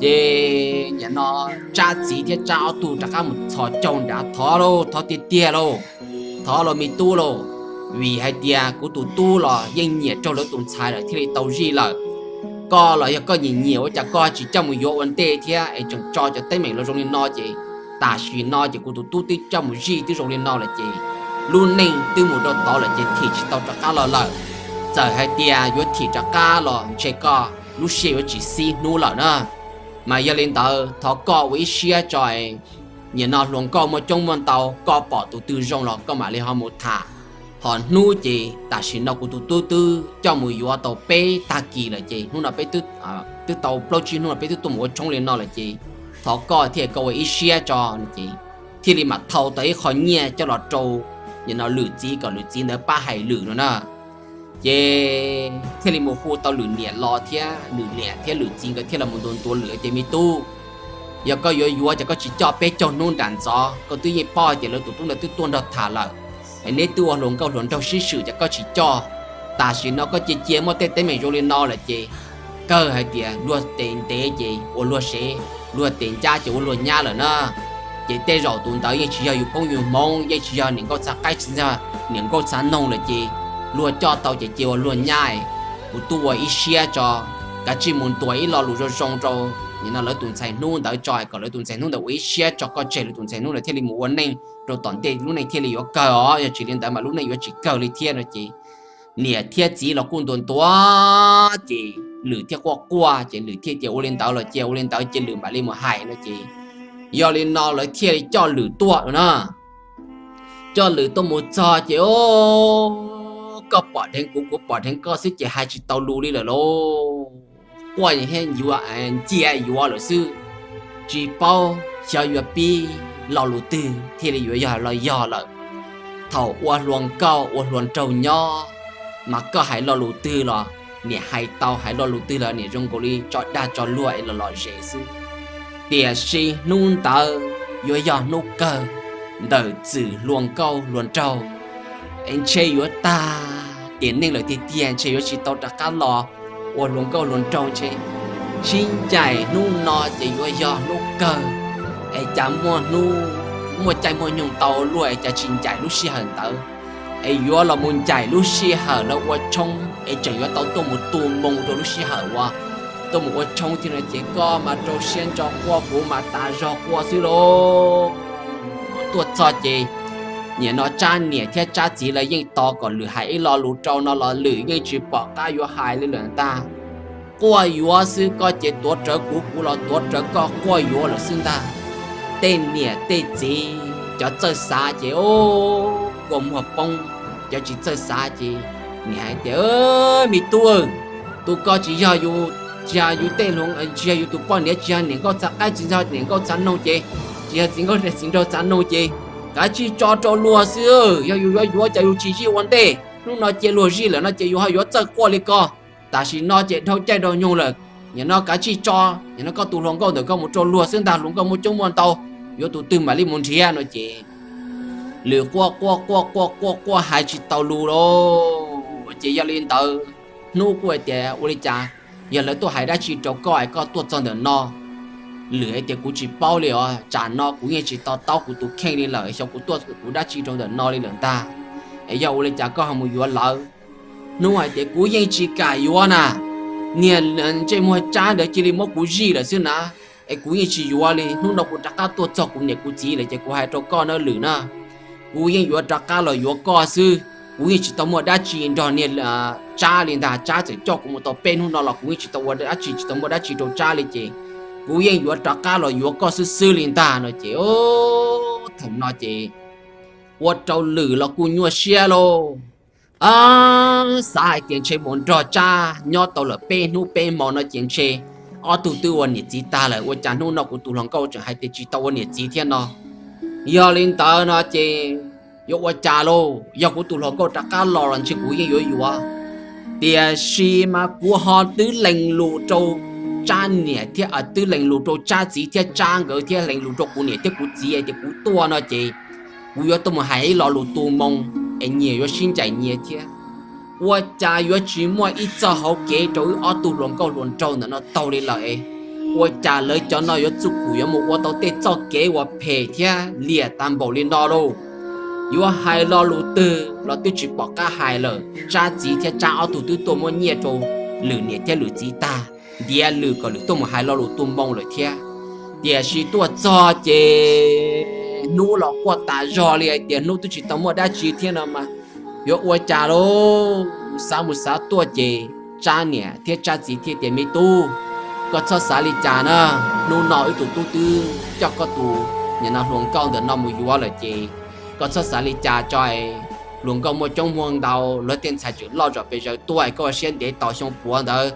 Ces niam no Tsab txiv thiab Tsab ob tug rov qab mus txhos caug nrad thov lauj, thov tiag tiag lauj, thov lauj me tub lauj, vim hais tias kuv tus tub los yeej nyiam raug lawv tus ntxhais lawm thiaj li tau zij lawm. Koj los yog koj nyiam nyiam ua cas koj tsis coj mus yuav ua ntej thiab es tseem tso cov teeb meem los zoo li no ces tam sim no ces kuv tus tub twb coj mus zij twb zoo li no lawm ces lub neej twb mus rau tod lawm ces thim tsis tau rov qab los lawm. Txawm hais tias yuav thim rov qab los ntshe koj lub siab yuav tsis xib Hnub lawm na. Mas yog li ntawd thov koj ua ib siab tso, niam no hluas nkauj muaj coob muaj ntau, koj pom tus twg zoo los koj mam li ho mus tham. Ho Hnub ces tam sim no kuv tus tub twb coj mus yuav tau peb tag kis lawm ces hnub no peb twb, twb tau plaub tsib hnub no peb twb tuaj mus ua tshoob li no lawm ces thov koj thiaj koj ua ib siab tso no ces thiaj li mam thau tau ib qho nyiaj coj los rau niam no Lwm txiv kom Lwm txiv ntawd pab hais Lwm no na. Ces thiaj li mus hu tau Lwm niam los thiab Lwm niam thiab Lwm txiv nkawd thiaj los mus ntuas ntuas Lwm tias me tub, yog koj yuav yuav ces koj tsis coj peb caug hnub nram ntxov, koj twb yeej paub hais tias lawv tus tub ntawd twb tuaj nrog tham lawm, es neb twb ua hluas nkauj hluas nraug sib swm ces koj tsis coj. Tam sim no koj cia cia muaj tej teeb meem zoo li no lawm ces kawg hais tias luag tes ntev ces ua luag sev, luag tes ncab ces ua luag nyab lawm na. Ces tej zaum tus ntawd yeej tsis yog yus koob yus hmoov, yeej tsis yog niam nkauj txhav qaib tsis yog niam nkauj txhav noog lawm ces luag coj tau ces cia ua luag nyab. Kuv tub ua ib siab tso, kav tsij mus ntuas ib lo lus zoo zoo rau niam no lawv tus ntxhais Hnub ntawd tso kom lawv tus ntxhais Hnub ntawd ua ib siab tso koj tseg lawv tus ntxhais Hnub ntawd thiaj li mus ua neej rau tom ntej lub neej thiaj li yuav kawg os, yog tsis li ntawd mas lub neej yuav tsis kawg li thiab no ces niam thiab txiv los kuj ntuas ntuas ces Lwm thiaj quaj quaj ces Lwm thiaj tias ua li ntawd los cia ua li ntawd ces Lwm mam li mus hais no ces yog li no lawv thiaj li coj Lwm tuaj no na. Coj Lwm tuaj mus txog ces o, koj pom dheev kuv kuv pom dheev koj xwb ces hais tsis tau lus li lawm lauj. Quaj thiab yuav, ncia yuav lawm xwb, tsis paub xyov yuav pib lo lus twg thiaj li yuav yog los yog lawm. Thaum ua hluas nkauj ua hluas nraug nyob mas koj hais lo lus twg los niam hais tau, hais lo lus twg los niam zoo nkaus li tso dag tso luag es los lom zem xwb. Tiam sis hnub ntawd yuav yog hnub kawg ntawm txwm hluas nkauj hluas nraug, es ntshe yuav tag tiam neej lawm tiag tiag, ntshe yuav tsis tau rov qab los ua hluas nkauj hluas nraug ntshe. Sib ncaim hnub no ces yuav yog hnub kawg, es cas muaj hnub, muaj caij muaj nyoog tau luaj es cas tsis ncaim lub sij hawm ntawd. es yuav los mus ncaim lub sij hawm lawv ua tshoob es tseem yuav tau tuaj mus tu moo rau lub sij hawm uas tuaj mus ua tshoob thiab no ces koj mas rau siab ntso quaj kuv mas tas zog quaj xwb lauj. Tuaj txog ces nim no Tsab niam thiab Tsab txiv lawv yeej tos kom Lwm hais ib lo lus rau no los Lwm yeej tsis pom qab yuav hais li lawm ntag. Quaj yuav xwb, koj ces tuav rawv kuv, kuv los tuav rawv koj, quaj yuav lawm xwb ntag. Tej niam tej txiv cov txawj xav ces kua muag poob, cov tsis txawj xav ces nim hais tias, me tub, tus ko tsis yog yus, tsis yog yus tej hluas, tsis yog yus tus poj niam, tsis yog niam nkauj txav qaib, tsis yog niam nkauj txav noog ces, tsis yog txiv nkauj txiv nraug txav noog ces kav tsij tso rau luag xwb. Yog yus yuav yuav ces yus tsis zij ua ntej, hnub no cia luag zij lawm no ces yus ho yuav txawj quaj li ko. Tam sim no ces dhau caij dhau nyoog lawm, nim no kav tsij tso, nim no koj tus hluas nkauj ntawm koj mus rau luag xwb ntag, hluas nkauj muaj coob muaj ntau, yuav tus twg mam li mus nrhiav no ces Lwm quaj quaj quaj quaj quaj quaj hais tsis tau lus lauj. Ces yog li ntawd, Hnub kuj hais tias, ua li cas yog lawv tuaj hais dab tsi rau koj es koj tuaj txog ntawm no? Lwm hais tias, kuv tsis paub li os, tsam no kuv yeej tsis to taub kuv tus kheej li lawm, xyov kuv tuaj kuv dab tsi rau ntawm no li lawm ntag. Es yog ua li cas koj ho mus yuav lawv? Hnub hais tias, kuv yeej tsis kam yuav na, niag ntsej muag Tsab ntawd cia li muab kuv zij lawm xwb na, es kuv yeej tsis yuav li. Hnub no kuv rov qab tuaj txog kuv niam kuv txiv lawm ces kuv hais rau koj na Lwm na, kuv yeej yuav rov qab los yuav koj xwb. Kuv yeej tsis tau muaj dab tsi nrog niag Tsab li ntag, Tsab txawm coj kuv mus tau peb hnub no los kuv yeej tsis tau ua dab tsi, tsis tau muaj dab tsi rau Tsab li ces kuv yeej yuav rov qab los yuav koj xwb xwb li ntag no ces thaum no ces ua rau Lwm los kuj nyuaj siab lauj. Xav hais tias ntshe mus nrog Tsab nyob tau lawm peb hnub peb hmo no ces ntshe ob tug twb ua niam txiv tag lawm, ua cas hnub no kuv tus hluas nkauj tseem hais tias tsis tau ua niam txiv thiab no? Yog li ntawd no ces yuav ua cas lauj? Yog kuv tus hluas nkauj rov qab los los ntshe kuv yeej yuav yuav. Tiam sis mas kuv ho twb lees lus rau Tsab niam thiab twb lees lus rau Tsab txiv thiab Tsab nkawd thiab lees lus rau kuv niam thiab kuv txiv hais tias kuv tuaj no ces kuv yuav tuaj mus hais ib lo lus tu moo es nyias yuav sib ncaim nyias thiab. Ua cas yuav tsis muaj ib txoj hauv kev rau wb ob tug hluas nkauj hluas nraug ntawm no taug li lawm es? Ua cas lawv cov no yuav txuj khum yuav mus ua tau tej txoj kev uas phem thiab liam tag npaum li no lauj? Yuav hais lo lus twg los twb tsis pom qab hais lawm. Tsab txiv thiab Tsab ob tug twb tuaj muab nyiaj rau Lwm niam thiab Lwm txiv tag, ntiav Lwm kom Lwm tuaj mus hais lo lus tu moo lawm thiab. Tiam sis tuaj txog ces Hnub los quaj tas zog li hais tias Hnub twb tsis tau muaj dab tsi thiab no mas yuav ua cas lauj? Xav mus xav tuaj ces Tsab niam thiab Tsab txiv thiaj tias, me tub, koj txhob xav li cas na. Hnub no wb tus tub twb coj koj tus nim no hluas nkauj ntawm no mus yuav lawm ces koj txhob xav li cas tso. Hluas nkauj muaj coob muaj ntau, luag tej ntxhais tseem loj zom pes zaws tuaj, koj ua siab ntev tos xyoo puav ntawd,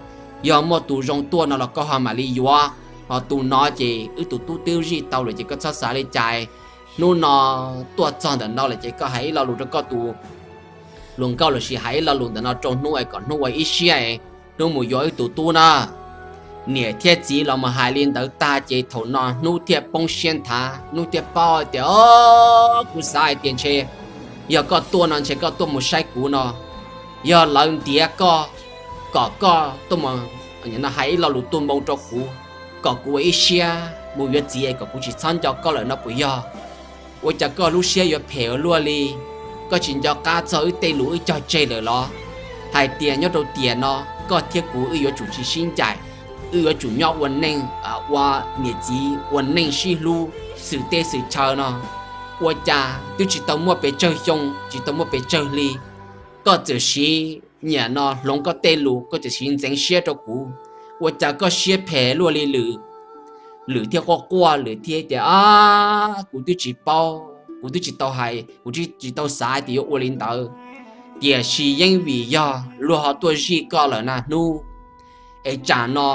yog muaj tus zoo tuaj no los koj ho mam li yuav. Ho tus no ces wb tus tub twb zij tau lawm ces koj txhob xav li cas. Hnub no tuaj txog ntawm no lawm ces koj hais ib lo lus rau koj tus hluas nkauj lossis hais ib lo lus ntawm no rau Hnub es kom Hnub ua ib siab es Hnub mus yuav wb tus tub na. Niam thiab txiv los mus hais li ntawd tag ces thaum no Hnub thiaj poob siab nthav, Hnub thiaj paub tias, o, kuv xav hais tias ntshe yog koj tuaj no ntshe koj tuaj mus saib kuv no, yog lawv ntiav koj, kom koj tuaj mus hais ib lo lus tu moo rau kuv, kom kuv ua ib siab mus yuav txiv es kom kuv tsis txhob nco koj lawm no puas yog? Ua cas koj lub siab yuav phem ua luaj li? Koj tsis nco qab txog wb tej lus wb cog tseg lawm los? Hais tias nyob rau tiam no koj thiab kuv wb yuav tsum tsis sib ncaim, wb yuav tsum nyob ua neej, ua niam txiv ua neej sib hlub xwm teb xwm chaw no. Ua cas twb tsis tau muaj pes tsawg xyoo, tsis tau muaj pes tsawg hli, koj txawm siv, niam no hloov koj tej lus, koj txawm siv ntxeev siab rau kuv. Ua cas koj siab phem luaj li Lwm? Lwm thiaj quaj quaj, Lwm thiaj tias, a, kuv twb tsis paub, kuv twb tsis tau hais, kuv twb tsis tau xav tias yuav ua li ntawd. Tiam sis yeej vim yog luag ho tuaj zij koj lawm na Hnub. Es tsam no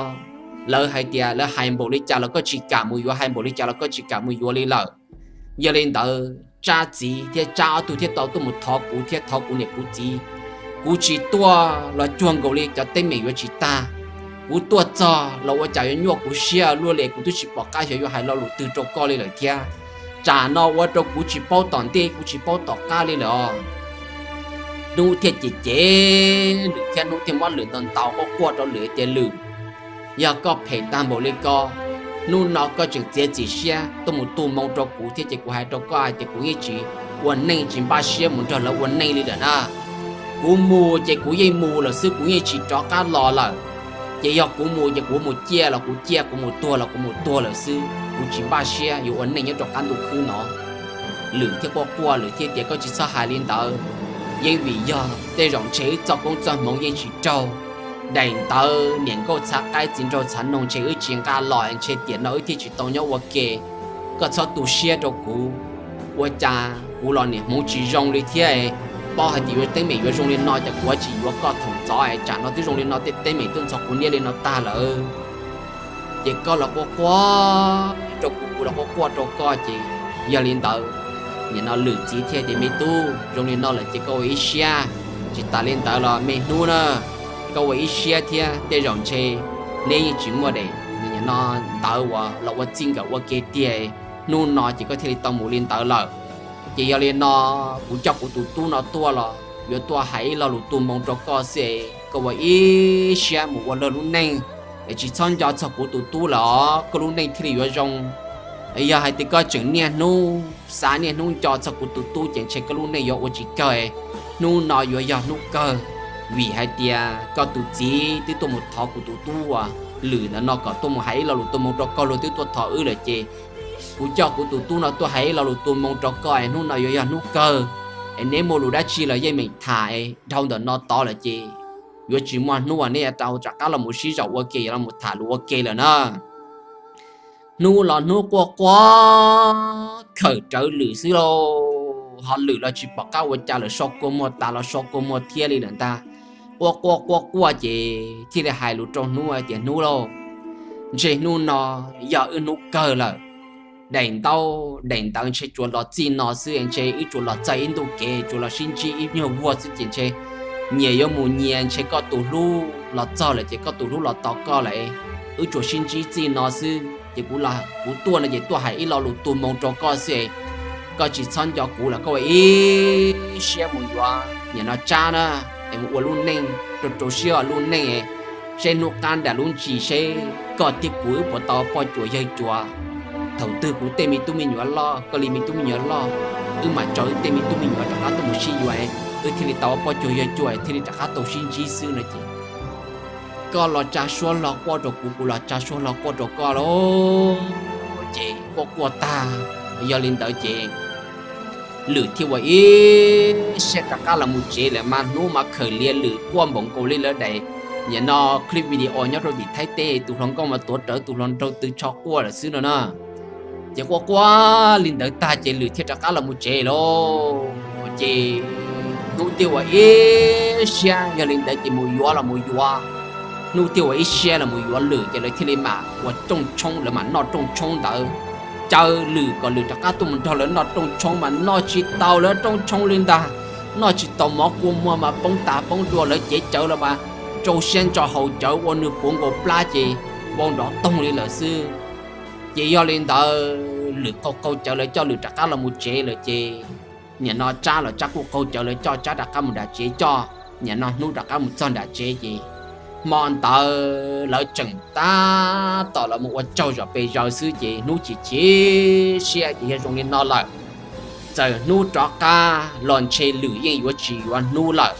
lawv hais tias lawv hais npaum li cas los koj tsis kam mus yuav, hais npaum li cas los koj tsis kam mus yuav li lawm. Yog li ntawd Tsab txiv thiab Tsab ob tug thiaj tau tuaj mus thov kuv thiab thov kuv niam kuv txiv. Kuv tsis tuaj los cuag nkaus li cov teeb meem yuav tsis tag. Kuv tuaj txog los ua cas yuav nyuaj kuv siab luaj li, kuv twb tsis pom qab xyov yuav hais lo lus twg rau koj li lawm thiab. Tsam no ua rau kuv tsis paub tom ntej, kuv tsis paub tom qab li lawm os. Hnub thiaj cem cem Lwm thiab Hnub thiaj muab Lwm ntaus ntaus quaj quaj rau Lwm tias, Lwm, yog koj phem tag npaum li ko, hnub no koj tseem txiav txim siab tuaj mus tu moo rau kuv thiab ces kuv hais rau koj hais tias kuv yeej tsis ua neej tsis npaj siab mus nrog lawv ua neej li lawm na. Kuv mus ces kuv yeej mus lawm xwb, kuv yeej tsis rov qab los lawm. Ces yog kuv mus ces kuv mus ciaj los kuv ciaj, kuv mus tuag los kuv mus tuag lawm xwb, kuv tsis npaj siab yuav ua neej nyob rau qab ntuj khwb no. Lwm thiaj quaj quaj, Lwm thiaj tias, Koj tsis txhob hais li ntawd. Yeej vim yog tej zaum ntshe wb txoj koob txoj hmoov yeej tsis raug. Daim ntawv niam nkauj txhav qaib txiv nraug txhav noog ntshe wb tsis nqa los, ntshe tiam no wb thiaj tsis tau nyob ua ke. Koj txhob tu siab rau kuv. Ua cas kuv los niam hmoov tsis zoo li thiab, paub hais tias yuav teeb meem yuav zoo li no ces kuv tsis yuav koj thaum ntxov, tsam no twb zoo li no tej teeb meem twb ntxhov kuv niaj li no tag lawm. Ces koj los quaj quaj rau kuv, kuv los quaj quaj rau koj ces yog li ntawd, nim no Lwm txiv thiaj tias, Me tub, zoo li no lawm ces koj ua ib siab. Tsis tas li ntawd los me hnub na, koj ua ib siab thiab, tej zaum ntshe neb yeej tsis muaj daim ntawv uas los ua txij nkawm ua ke tiag. Hnub no ces koj thiaj li tau mus li ntawd lawm. Ces yog li no, kuv coj kuv tus tub no tuaj los yuav tuaj hais ib lo lus tu moo rau koj xwb, koj ua ib siab mus ua luag lub neej, es tsis txhob nco txog kuv tus tub lawm os, koj lub neej thiaj li yuav zoo. Yog hais tias koj tseem niaj hnub xav niaj hnub nco txog kuv tus tub ces ntshe koj lub neej yuav ua tsis kawg. Hnub no yuav yog hnub kawg, vim hais tias koj tus txiv twb tuaj mus thov kuv tus tub uas Lwm ntawm no kom tuaj mus hais ib lo lus tu moo rau koj, luag twb tuaj thov wb lawm ces kuv coj kuv tus tub no tuaj hais ib lo lus tu moo rau koj, hnub no yuav yog hnub kawg. Es neb muaj lus dab tsi los yeej meem tham, dhau ntawm no tod lawm ces yuav tsis muaj hnub uas neb yuav tau rov qab los mus sib zaum ua ke, yuav los mus tham lus ua ke lawm na. Hnub los hnub quaj quaj khawm rawv Lwm xwb lauj, ho Lwm los tsis pom qab ua cas lawm, so kua muag tas los so kua muag thiab li lawm ntag. Quaj quaj quaj quaj ces thiaj li hais lus rau hnub hais tias, Hnub lauj, ntshe hnub no yog wb hnub kawg lawm. Daim ntaub daim ntawv ntshe tsuas los txij no xwb, ntshe wb tsuas los txog ib ntuj kev, tsuas los sib ntsib ib nyuag vuag xwb ces ntshe nyias yuav mus nyias, ntshe koj tus hlub los txog lawm ces koj tus hlub los tos koj lawm. Wb tsuas sib ntsib txij no xwb ces kuv, kuv tuaj no ces tuaj hais ib lo lus tu moo rau koj xwb. Koj tsis txhob nco kuv lawm, koj ua ib siab mus yuav nim no Tsab na, es mus ua lub neej rau rau siab ua lub neej, seb hnub qab nram lub ntsis seb koj thiab kuv wb puas tau poj cuas yawg cuas. Thaum twg kuv tej me tub me nyuam loj, koj li me tub me nyuam loj, wb mam tso wb tej me tub me nyuam rov qab tuaj mus sib yuav, wb thiaj li tau poj cuas yawg cuas thiaj li rov qab tau sib ntsib xwb no ces koj los tsa suab hlo quaj rau kuv, kuv los tsa suab hlo quaj rau koj lauj. Ces quaj quaj tag, yog li ntawd ces Lwm thiaj ua ib siab rov qab los mus tsev lawm mas hnub mas khawm lias Lwm quaj npaum nkaus li lawv daim nim no clip video nyob rau tim Thaib teb, tus hluas nkauj mas tuav rawv tus hluas nraug tw tsho quaj lawm xwb no na. Ces quaj quaj li ntawd tag ces Lwm thiaj rov qab los mus tsev lauj. Ces hnub thiaj ua ib siab, yog li ntawd ces mus yuav los mus yuav, hnub thiaj ua ib siab los mus yuav Lwm ces lawv thiaj li mam ua rooj tshoob, lawv mam noj rooj tshoob ntawd. Caw Lwm kom Lwm rov qab tuaj mus nrog lawv noj rooj tshoob mas noj tsis tau lawv rooj tshoob li ntag. Noj tsis tau, mov kua muag mas poob tas poob dua, lawv cev cawv los mas rau siab ntso haus cawv ua nws puv nkaus plab ces vau nrov toog li lawm xwb. Ces yog li ntawd Lwm qaug qaug cawv, lawv coj Lwm rov qab los mus tsev lawm ces nim no Tsab los Tsab kuj qaug cawv, lawv coj Tsab rov qab mus nram tsev, coj nim no Hnub rov qab mus txog nram tsev ces hmo ntawd lawv tseem tab tom los mus ua tsaug zom pes zaws xwb ces Hnub chim chim siab ces yog zoo li no lawm, txawm Hnub rov qab los ntshe Lwm yeej yuav tsis yuav Hnub lawm.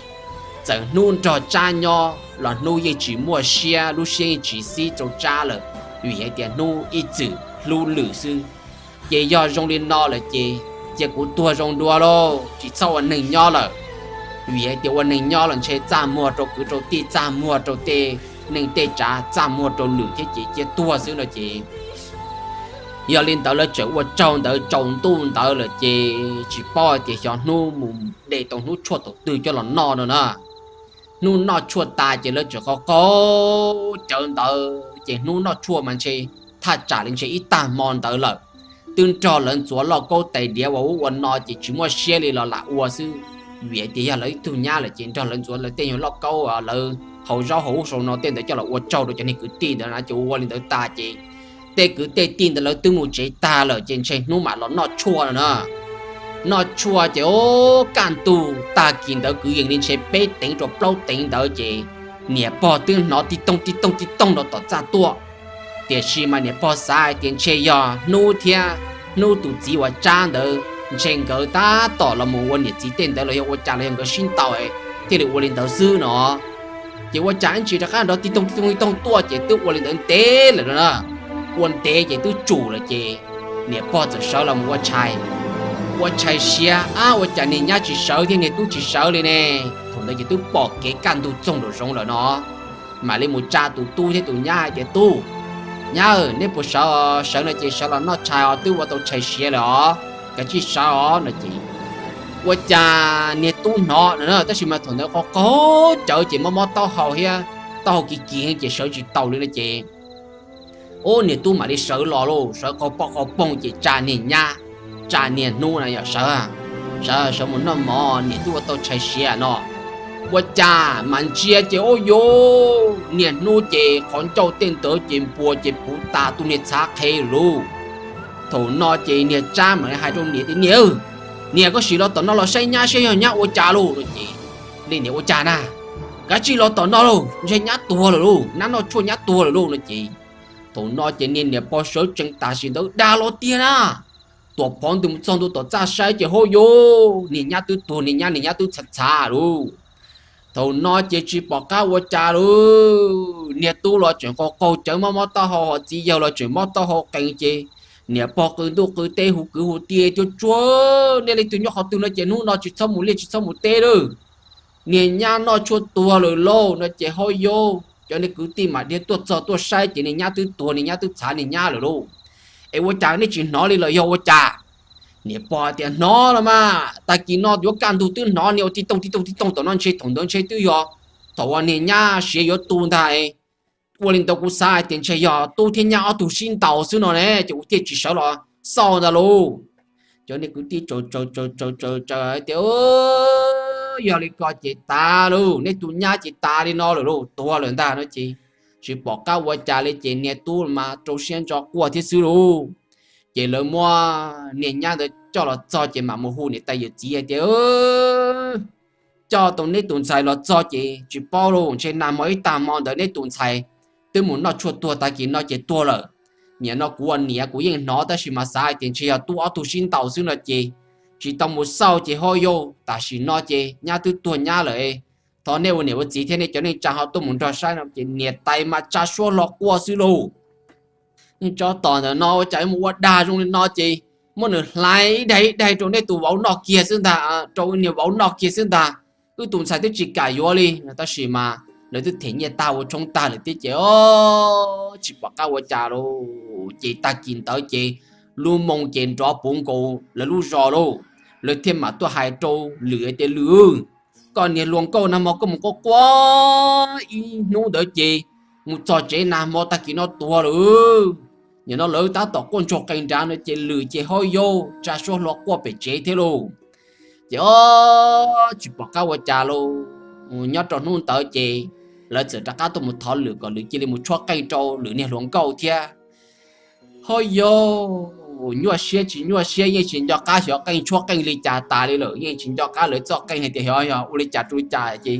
Txawm Hnub nrog Tsab nyob los Hnub yeej tsis muaj siab, lub siab yeej tsis xib rau Tsab lawm, vim hais tias Hnub ib txwm hlub Lwm xwb. Ces yog zoo li no lawm ces cia kuv tuag zoo dua lauj, tsis txhob ua neeg nyob lawm. Vim hais tias ua neeg nyob los ntshe txaj muag rau kwv rau tij, txaj muag rau tej neej tej tsav, txaj muag rau Lwm thiab ces cia tuag xwb no ces yog li ntawd lawv tseem ua tsaug ntawd, tsaus ntuj ntawd lawm ces tsis paub hais tias xyov Hnub mus de tau Hnub tshuaj thaum twg coj los noj no na. Hnub noj tshuaj tas ces lawv tseem qaug qaug cawv ntawd ces Hnub noj tshuaj mas ntshe thaj tsam li ntshe ib tag hmo ntawd lawm. Twb nrog lawv ntxuav lauj kaub tais diav ua ub ua no ces tsis muaj siab li los lam ua xwb. Vim hais tias yog lawv ib tug nyab lawm ces nrog lawv ntxuav lawv tej nyuag lauj kaub, lawv hau zaub hau ub sau no tej ntawd coj los ua tsaug rau cov niag kwv tij ntawd na. Ces ua ua li ntawd tas ces tej kwv tej tij ntawd lawv twb mus tsev tag lawm ces ntshe Hnub mam los noj tshuaj no na. Noj tshuaj ces o, kaj ntug tag kis ntawd kwv yees li ntshe peb teev rau plaub teev ntawd ces niam pog twb hnov tib toog tib toog tib toog rau tom txaj tuaj. Tiam sis mas niam pog xav hais tias ntshe yog Hnub thiab Hnub tus txiv uas Tsab ntawd ntshe nkawd tab tom los mus ua niam txiv tej ntawd los yog ua cas los yog nkawd sib ntaus thiaj li ua li ntawd xwb no. Ces ua cas ib ntsis rov qab nrov tig toog tig toog tig toog tuaj ces twb ua li ntawd ntev lawm no na. Ua ntev ces twb tsum lawm ces niam pog txawm sawv los mus ua tshais, ua tshais siav, ab, ua cas niag nyab tsis sawv thiab niag tub tsis sawv li ne. Thaum ntawd ces twb pom kev kaj ntug txoog nraum zoov lawm no, mam li mus tsa tus tub thiab tus nyab hais tias, Tub, nyab, neb puas sawv? Sawv no ces sawv los noj tshais os, twb ua tau tshais siav lawm os, kav tsij sawv os no ces ua cas niag tub hnov no na, tab sis mas thaum ntawd qaug qaug cawv ces mob mob taub hau thiab taub hau kis kis ces sawv tsis taus li no ces ub, niag tub mam li sawv los lauj, sawv qaug poj qaug poog ces tsa niag nyab, tsa niag hnub na, yog sawv, sawv, sawv mus noj mov, niam twb ua tau tshais siav no. Ua cas mas ntsia ces ub, yus niag hnub ces qhov ncauj tej ntawd ces npua ces puv tas tus niag txhav qhev lauj. Thaum no ces niag tsab mam li hais rau niam tias, Niam, niam, koj sim los tom no los saib nyab saib yog nyab ua cas lauj no ces niam, Ua cas na? Kav tsij los tom no lauj, ntshe nyab tuag lawm lauj, nyab noj tshuaj nyab tuag lawm lauj no ces thaum no ces niag niam pog sawv tsees tam sim ntawd dag los tiag na. Tuam phov ntws mus txog ntua tom txaj saib ces hauj yus, niag nyab twb tuag, niag nyab, niag nyab twb txhav txhav lauj. Thaum no ces tsis pom qab ua cas lauj, niag tub los tseem qaug qaug cawv mob mob taub hau, ho txiv yawg los tseem mob taub hau qees ces niam pog qw ntuj qw teb hu kwv hu tij tiag tsuag, Nej leej twg nyob qhov twg no ces hnub no tsis txhob mus liaj tsis txhob mus teb lawm. Niag nyab noj tshuaj tuag lawm lauj no ces hauj yus, cov niag kwv tij mam dhia tuaj txog tuaj saib ces niag nyab twb tuag, niag nyab twb txhav niag nyab lawm lauj. Es ua cas nej tsis hnov li los yog ua cas? Niam pog tias, Hnov los mas, tag kis no yuav kaj ntug twb hnov, niag ua tig toog tig toog tig toog tom no ntshe thaum ntawd ntshe twb yog thaum uas niag nyab siav yuav tu ntag. Ua li ntawd kuv xav hais tias ntshe yog tub thiab nyab ob tug sib ntaus xwb no ne, ces kuv thiaj tsis sawv los xauj ntag lauj. Cov niag kwv tij tsaws tsaws tsaws tsaws hais tias, Yog li ko ces tas lauj, neb tus nyab ces tas li no lawm lauj, tuag lawm ntag no ces tsis pom qab ua cas li ces niag tub mas rau siab ntso quaj thiab xwb lauj. Ces lawv muab niag nyab ntawd coj los txog ces mam mus hu niam tais yawm txiv hais tias, Coj tau neb tus ntxhais los txog ces tsis paub lauj, ntshe nag hmo ib tag hmo ntawd neb tus ntxhais twb mus noj tshuaj tuag, tag kis no ces tuag lawm. Nim no kuv ua niam kuv yeej hnov tab sis mas xav hais tias ntshe yog tub ob tug sib ntaus xwb no ces tsis tau mus xauj ces hauj yus, tam sim no ces nyab twb tuag nyab lawm. Thov nej ua niam ua txiv thiab nej cov neej tsa ho tuaj mus nrog saib no ces niam tais mas tsa suab hlo quaj xwb lauj. Tso tom ntawm no ua cas mus ua dag zoo li no ces muab nws hlais ib daig ib daig rau neb tus vauv noj kiag xwb ntag, rau niag vauv noj kiag xwb ntag. Wb tus ntxhais twb tsis kam yuav li no tab sis mas lawv twb them nyiaj tag ua tshoob tag lawm thiab ces tsis pom qab ua cas lauj. Ces tag kis ntawd ces lub moo ces nrov puv nkaus lawv lub zos lauj. Lawv thiaj mam tuaj hais rau Lwm tias, Lwm, koj niag hluas nkauj nag hmo koj mus quaj quaj ib hnub ntawd ces mus txog tsev nag hmo tag kis no tuag lawm. Nim no lawv tab tom quaj ntsoog qees nrad no ces Lwm ces hauj yus tsa suab hlo quaj pem tsev thiab lauj. Ces o, tsis pom qab ua cas lauj. Nyob rau hnub ntawd ces lawv txawm rov qab tuaj mus thov Lwm kom Lwm cia li mus tshuab qeej rau Lwm niag hluas nkauj thiab. Hauj yus, nyuaj siab tsis nyuaj siab yeej tsis nco qab xyov qeej tshuab qeej li cas tas li lawm, yeej tsis nco qab lawv txoj qeej hais tias xyov yog ua li cas rau li cas ces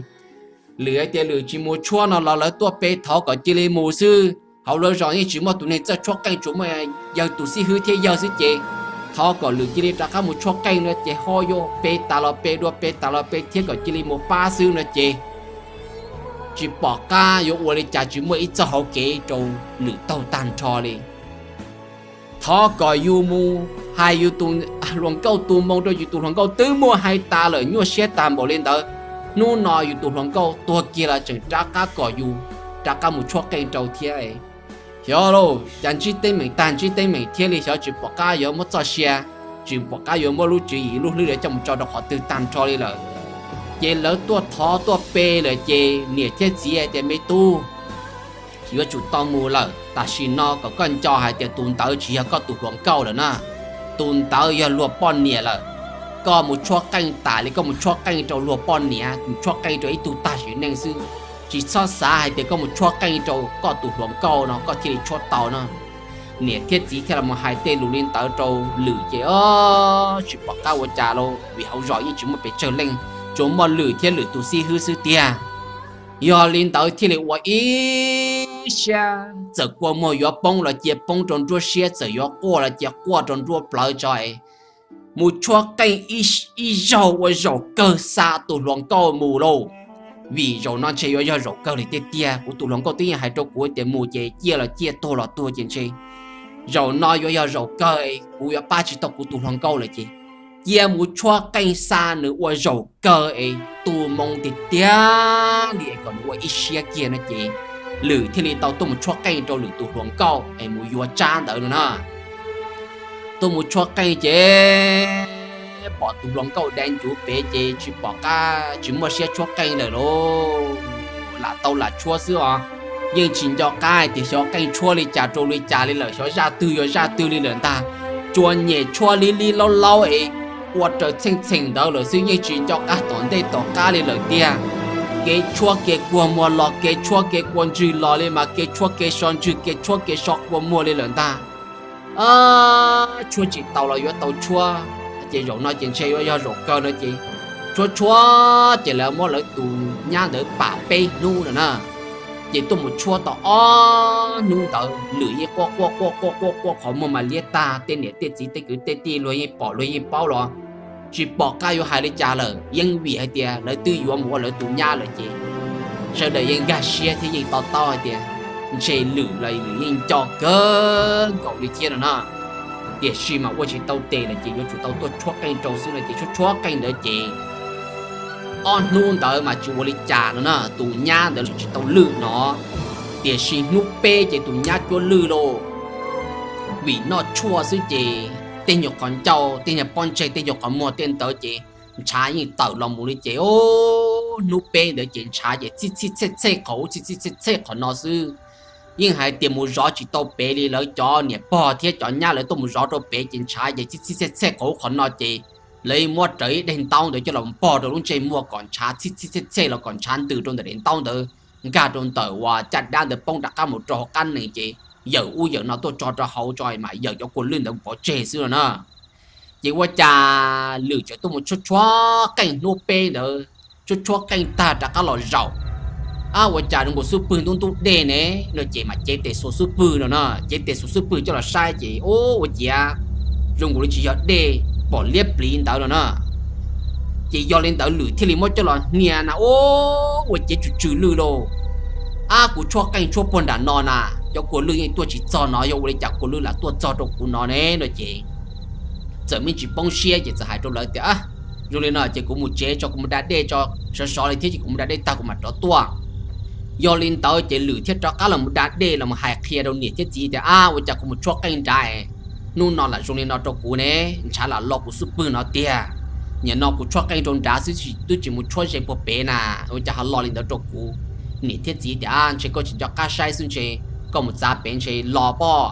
Lwm hais tias Lwm tsis mus tshuab no los lawv tuaj pe thov kom cia li mus xwb. Hauv lawv zos yeej tsis muaj tus neeg txawj tshuab qeej, tsuas muaj yawg tus xib hwb thiab yawg xwb ces thov kom Lwm cia li rov qab mus tshuab qeej no ces hauj yus pe tas los pe dua, pe tas los pe thiab kom cia li mus pab xwb no ces tsis pom qab yuav ua li cas, tsis muaj ib txoj hauv kev rau Lwm taug tag nrho li. Thov kom yus mus hais yus tus hluas nkauj tu moo rau yus tus hluas nkauj twb muaj hais tas lawm, nyuaj siab tag npaum li ntawd. Hnub no yus tus hluas nkauj tuag kiag los tseem rov qab kom yus rov qab mus tshuab qeej rau thiab. Xyov lauj, cas ntsib teeb meem tag ntsib teeb meem thiab li, xyov tsis pom qab yuav muab txoj sia, tsis pom qab yuav muab lub tswv yim lub hlwb coj mus tso rau qhov twg tag nrho li lawm. Ces lawv tuaj thov tuaj pe lawm ces niam thiab txiv hais tias, Me tub, yuav tsum tau mus lawm, tam sim no kom koj nco hais tias tus ntawd tsis yog koj tus hluas nkauj lawm na. Tus ntawd yog luag poj niam lawm. Koj mus tshuab qeej tas li, koj mus tshuab qeej rau luag poj niam, mus tshuab qeej rau ib tug tag sim neej xwb. Tsis txhob xav hais tias koj mus tshuab qeej rau koj tus hluas nkauj no koj thiaj li tshuab tau no. Niam thiab txiv thiaj los hais tej lus li ntawd rau Lwm ces o, tsis pom qab ua cas lauj, vim hauv zos yeej tsis muaj pes tsawg leej, tsuas muaj Lwm thiab Lwm tus xib hwb xwb tiag. Yog li ntawd thiaj li ua ib siab, txawm kua muag yuav poob los cia poob rau nruab siab, txawm yuav quaj los cia quaj rau nruab plawv tso es mus tshuab qeej ib zaug ua zaum kawg xa tus hluas nkauj mus lauj. Vim zaum no ntshe yuav yog zaum kawg li tiag tiag. Kuv tus hluas nkauj twb yeej hais rau kuv tias mus ces ciaj los ciaj, tuag los tuag ces ntshe zaum no yuav yog zaum kawg es kuv yuav pab tsis tau kuv tus hluas nkauj lawm ces cia mus tshuab qeej xa nws ua zaum kawg es tu moo tiag tiag li es kom nws ua ib siab kiag no ces Lwm thiaj li tau tuaj mus tshuab qeej rau Lwm tus hluas nkauj es mus yuav Tsab ntawd no na. Tuaj mus tshuab qeej ces pom tus hluas nkauj dev ncuv pem ces tsis pom qab, tsis muaj siab tshuab qeej lawm lauj. Lam tau lam tshuab xwb os, yeej tsis nco qab hais tias xyov qeej tshuab li cas rau li cas li lawm, xyov zaj twg yog zaj twg li lawm ntag. Tsuas nyem tshuab lib lib laub laub es ua raws txheej txheem ntawd lawm xwb, yeej tsis nco qab tom ntej tom qab li lawm tiag. Kev tshuab kev kua muag los, kev tshuab kev kua ntswg los li mas, kev tshuab kev so ntswg, kev tshuab kev so kua muag li lawm ntag. Tshuab tsis tau los yuav tau tshuab, ces zaum no ces ntshe yuav yog zaum kawg no ces tshuab tshuab ces lawv muab lawv tus nyab ntawd pam peb hnub no na. Ces tuaj mus tshuab tau ob hnub ntawd Lwm yeej quaj quaj quaj quaj quaj quaj qhov muag mas liab tag, tej niam tej txiv tej kwv tej tij luag yeej pom luag yeej paub los tsis pom qab yuav hais li cas lawm, yeej vim hais tias lawv twb yuav mus ua lawv tus nyab lawm ces sawv daws yeej nkag siab thiab yeej to taub hais tias ntshe Lwm los Lwm yeej nco kawg nkaus li thiab no na. Tiam sis mas ua tsis tau tes lawm ces yuav tsum tau tuaj tshuab qeej rau xwb no ces tshuab tshuab qeej ntawd ces ob hnub ntawd mas tsis ua li cas no na, tus nyab ntawd tsis tau lwj no. Tiam sis hnub peb ces tus nyab cuab lwj lauj. Vim noj tshuaj xwb ces tej nyuag qhov ncauj, tej nyuag pob ntseg, tej nyuag qhov muag tej ntawd ces ntshav yeej tawm los mus li ces hnub peb ntawd ces ntshav ces txhij txhij txhej txhej qhov ub txhij txhij txhej txhej qhov no xwb. Yeej hais tias mus zov tsis tau pem li, lawv cov niam pog thiab cov nyab lawv tuaj mus zov rau pem ces ntshav ces txhij txhij txhej txhej qhov ub qhov no ces lawv yeej muab rawv ib daim ntaub ntawd coj los npog rau lub ntsej muag kom ntshav txhij txhij txhej txhej los kom ntshav ntws rau ntawm daim ntaub ntawd, nkag rau ntawm uas caj dab ntawd poob rov qab mus rau hauv qab nees ces yawm ub yawm no tuaj tso rau hauv tso mas yawm cov kua lwj ntawd pov tseg xwb no na. Ces ua cas Lwm tseem tuaj mus tshuab tshuab qeej hnub peb ntawd, tshuab tshuab qeej tag rov qab los zaum. Ab, ua cas zoo nkaus xub pwg ntub ntub dej ne no ces mas cev tes xuas xub pwg no na, cev tes xuas xub pwg coj los saib ces ua ciav zoo nkaus li tsis yog dej, pom liab pliv ntawd no na. Ces yog li ntawd Lwm thiaj li muab coj los hnia na, ua ciav tsw tsw lwj lauj. Ab, kuv tshuab qeej tshuab puag nram no na, cov kua lwj yeej tuaj tsis txog no, yog ua li cas kua lwj lam tuaj txog rau kuv no ne no ces txawm me ntsis poob siab ces txawm hais rau lawv tias, zoo li no ces kuv mus tsev tso, kuv mus da dej tso, sov sov li thiab ces kuv mus da dej tag kuv mam rov tuaj. Yog li ntawd ces Lwm thiaj rov qab los mus da dej los mus hais qhia rau niam thiab txiv tias, ab, ua cas kuv mus tshuab qeej nrad, hnub no lam zoo li no rau kuv ne, ntshav lam lo kuv xub pwg no tiag. Nim no kuv tshuab qeej rau nrad xwb twb tsis mus tshuab ze puag pem na, ua cas ho lo li ntawd rau kuv. Niam thiab txiv tias, ab, ntshe koj tsis nco qab saib xwb ntshe, koj mus txav pem ntshe lo pob.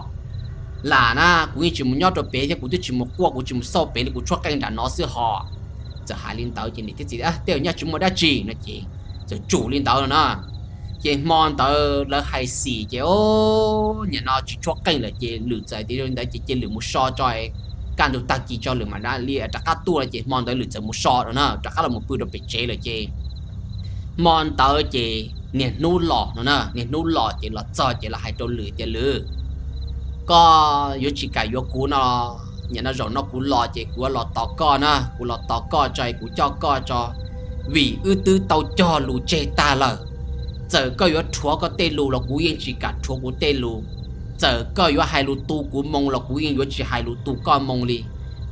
Lam na, kuv yeej tsis mus nyob rau pem thiab kuv twb tsis mus quaj kuv tsis mus xauj pem li, kuv tshuab qeej nram no xwb hos. Txawm hais li ntawd ces niam thiab txiv, tej nyaj tsis muaj dab tsi no ces txawm tsum li ntawd no na. Ces hmo ntawd lawv hais xim ces, nim no tsis tshuab qeej lawm ces Lwm txawm tias li ntawd ces cia Lwm mus so tso, kaj ntug tag kis tso Lwm mam li rov qab tuaj no ces hmo ntawd Lwm txawm mus so no na, rov qab los mus pw rau pem tsev lawm ces hmo ntawd ces niaj hnub los no na, niaj hnub los ces los txog ces los hais rau Lwm tias, Lwm, koj yuav tsis kam yuav kuv no, nim no zaum no kuv los ces kuv yuav los tos koj na, kuv los tos koj tso, kuv coj koj tso, vim wb twb tau cog lus tseg tag lawm. Txawm koj yuav rhuav koj tej lus los kuv yeej tsis kam rhuav kuv tej lus, txawm koj yuav hais lus tu kuv moo los kuv yeej yuav tsis hais lus tu koj moo li.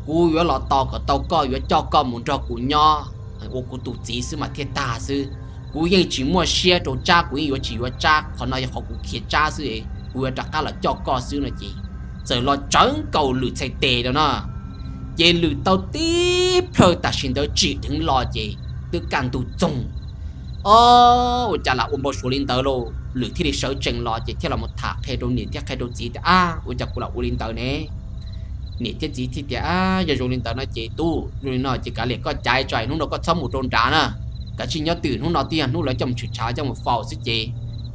Kuv yuav los tos kom tau koj, yuav coj koj mus nrog kuv nyob ua kuv tus txiv xwb mas thiaj tag xwb. Kuv yeej tsis muaj siab rau Tsab, kuv yeej yuav tsis yuav Tsab, qhov no yog qhov kuv khiav Tsab xwb, kuv yuav rov qab los coj koj xwb no ces txawm los tsawv nkaus Lwm txhais tes rau na. Ces Lwm tau tib plhaw tam sim ntawd tsim dheev los ces twb kaj ntug txoog. Ob, ua cas lam ua npau suav li ntawd lauj, Lwm thiaj li sawv tsees los ces thiaj los mus tham qhia rau niam thiab qhia rau txiv tias, ab, ua cas kuv lam ua li ntawd ne. Niam thiab txiv thiaj tias, ab, yog zoo li ntawd no ces tub, zoo li no ces kav liam koj caiv tso, hnub no koj txhob mus rau nrad na, kav tsij nyob twj ywm, hnub no twb yog hnub lawv coj mus tshwm tshav coj mus faus xwb ces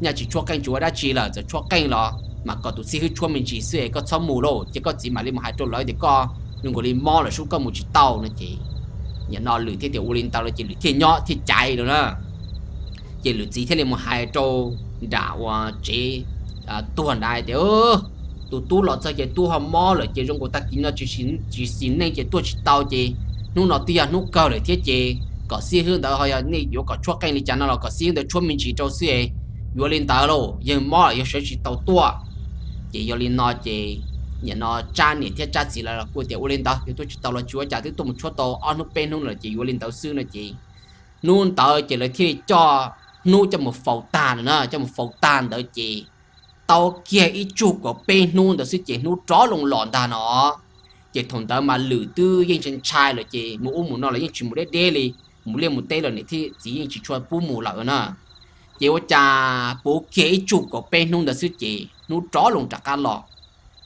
nyaj tsis tshuab qeej tsis ua dab tsi lawm, txawm tshuab qeej los mas kom tus txij hwb tshuab me ntsis xwb es koj txhob mus lauj, ces koj txiv mam li mus hais rau lawv tias koj zoo nkaus li mob lawm sub koj mus tsis tau no ces nim no Lwm thiaj tias ua li ntawd los ces Lwm thiaj nyob thiaj caiv lawm na. Ces Lwm txiv thiaj li mus hais rau nram uas tsev tuag nrad tias, tus tub los txog ces tub ho mob lawm ces zoo nkaus tag kis no tsis xis neej ces tuaj tsis tau ces hnub no twb yog hnub kawg lawm thiab ces kom xib hwb ntawd ho yog nej yuav kom tshuab qeej li cas no los kom xib hwb ntawd tshuab me ntsis rau xwb es yuav li ntawd lauj, yawg mob lawm yawg sawv tsis tau tuaj. Ces yog li no ces nim no Tsab niam thiab Tsab txiv lawv los kuj tias ua li ntawd, yog tuaj tsis tau los tsis ua cas, twb tuaj mus tshuab tau ob hnub peb hnub lawm ces yuav li ntawd xwb no ces hnub ntawd ces lawv thiaj li coj hnub coj mus faus tag na, coj mus faus tag ntawd ces tau kiag ib tsug kaum peb hnub ntawd xwb ces hnub rov loo los ntag no. Ces thaum ntawd mas Lwm twb yeej ntshai ntshai lawm ces mus ub mus no los yeej tsis mus deb deb li, mus liaj mus teb los niam thiab txiv yeej tsis tshua pub mus lawm na. Ces ua cas puv kiag ib tsug kaum peb hnub ntawd xwb ces hnub rov loo rov qab los.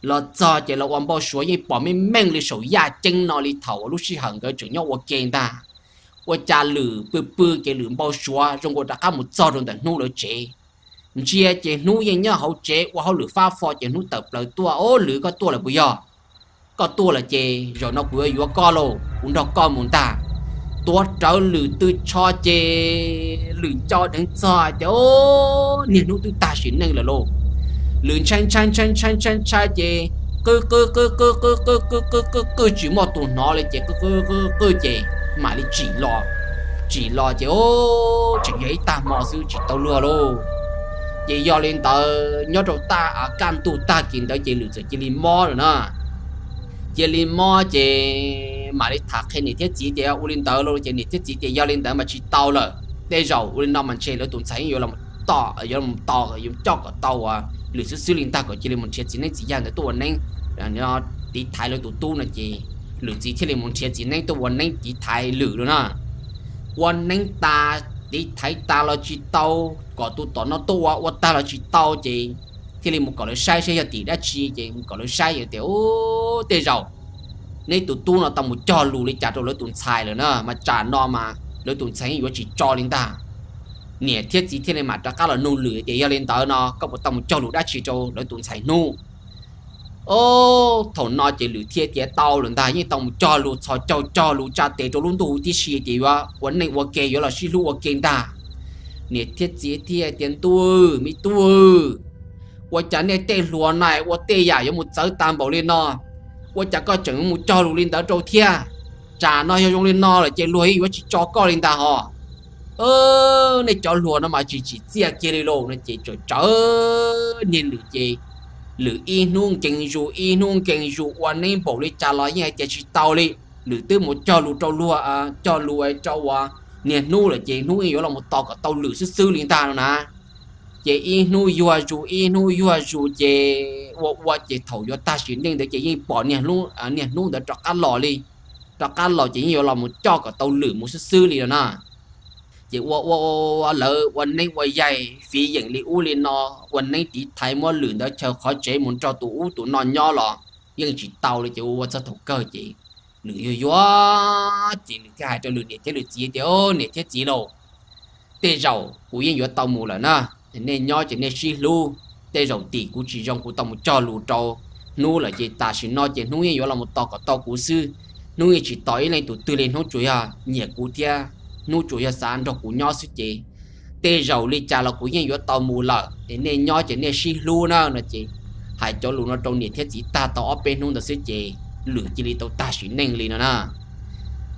Los txog ces los ua npau suav yeej pom meej meej li saum yaj ceeb no li thaum lub sij hawm nkawd tseem nyob ua ke ntag. Ua cas Lwm pw pw ces Lwm npau suav zoo nkaus rov qab mus txog rau ntawm hnub lawv tsev. Ntsia ces hnub yeej nyob hauv tsev ua hauj lwm fab fo ces hnub tawm plaws tuaj, Ob, Lwm, koj tuaj lawm puas yog? Koj tuaj lawm ces zaum no kuv yuav yuav koj lauj, kuv nrog koj mus ntag. Tuav rawv Lwm tw tsho ces Lwm nco dheev txog hais tias, Ob, niag hnub twb tag sim neej lawm lauj. Lwm ntshai ntshai ntshai ntshai ntshai ntshai ces qw qw qw qw qw qw qw qw qw qw tsis muaj tus hnov li ces qw qw qw ces mam li tsim los. Tsim los ces, Ob, tseem yog ib tag hmo xwb tsis tau luag lauj. Ces yog li ntawd nyob rau tag kaj ntug tag kis ntawd ces Lwm txawm cia li mob lawm na. Cia li mob ces mam li tham qhia niam thiab txiv tias ua li ntawd lauj, ces niam thiab txiv tias yog li ntawd mas tsis tau lawm, tej zaum ua li no mas ntshe lawv tus ntxhais yeej yuav los tom, yuav los tos, yuav coj kom tau uas Lwm xwb xwb li ntag, kom cia li mus nrhiav txiv neeb txiv yaig ntawd tuaj ua neeb, tiv thaiv lawv tus tub no ces Lwm txiv thiaj li mus nrhiav txiv neeb tuaj ua neeb tiv thaiv Lwm lawm na. Ua neeb tas tiv thaiv tas los tsis tau, kom tus tom no tuaj ua, ua tag los tsis tau ces thiaj li mus kom lawv saib saib yog tim dab tsi ces mus kom lawv saib ces tias, Ub, tej zaum neb tus tub no tau mus cog lus li cas rau lawv tus ntxhais lawm na, mas tsam no mas lawv tus ntxhais yuav tsis tso li ntag. Niam thiab txiv thiaj li mam rov qab los nug Lwm tias yog li ntawd no koj puas tau mus cog lus dab tsi rau lawv tus ntxhais hnub? Ob, thaum no ces Lwm thiaj tias tau lawm ntag, yeej tau mus cog lus txhos caug cog lus tsa tes rau lub ntuj huv tib si tias yuav ua neej ua ke, yuav los sib hlub ua ke ntag. Niam thiab txiv thiaj tias ntuj, me tub, ua cas nej tej hluas na ua tej yam yuav mus txawv tag npaum li no, ua cas koj tseem mus cog lus li ntawd rau thiab? Tsam no yog zoo li no lawm ces luag yeej yuav tsis tso koj li ntag hos. Nej cov hluas no mas tsis tsim txiaj kiag li lauj no ces tsawm tsawv niag Lwm ces Lwm ib hnub nkees zus ib hnub nkees zus ua neeb npaum li cas los yeej hais tias tsis tau li. Lwm twb mus cog lus rau luag, cog lus rau uas niag hnub lawm ces hnub yeej yuav los mus tos kom tau Lwm xwb xwb li ntag no na. Ces ib hnub yuag zus ib hnub yuag zus ces ua ua ces thaum yuav tag sim neej ntawd ces yeej pom niag hnub ntawd rov qab los li. Rov qab los ces yeej yuav los mus coj kom tau Lwm mus xwb xwb li no na. Ces ua ua ua lawv ua neeb ua yaig fiv yeem li ub li no, ua neeb tiv thaiv muab Lwm ntawd chaw qhov tsev mus nrog tus ub tus no nyob los yeej tsis tau li ces ua ua txog thaum kawg ces Lwm yuag yuag ces Lwm thiaj hais rau Lwm niam thiab Lwm txiv tias, Niam thiab txiv lauj, tej zaum kuv yeej yuav tau mus lawm na. Nej nyob ces nej sib hlub, tej zaum tim kuv tsis zoo kuv tau mus cog lus rau hnub lawm ces tam sim no ces hnub yeej yuav los mus tos kom tau kuv xwb. Hnub yeej tsis tos ib leej tus twg li, hnub tsuas yog nyiam kuv thiab hnub tsuas yog xav nrog kuv nyob xwb ces tej zaum li cas los kuv yeej yuav tau mus lawm es nej nyob ces nej sib hlub na no ces hais cov lus no rau niam thiab txiv tag tau ob peb hnub ntawd xwb ces Lwm cia li tau tag sim neej li no na.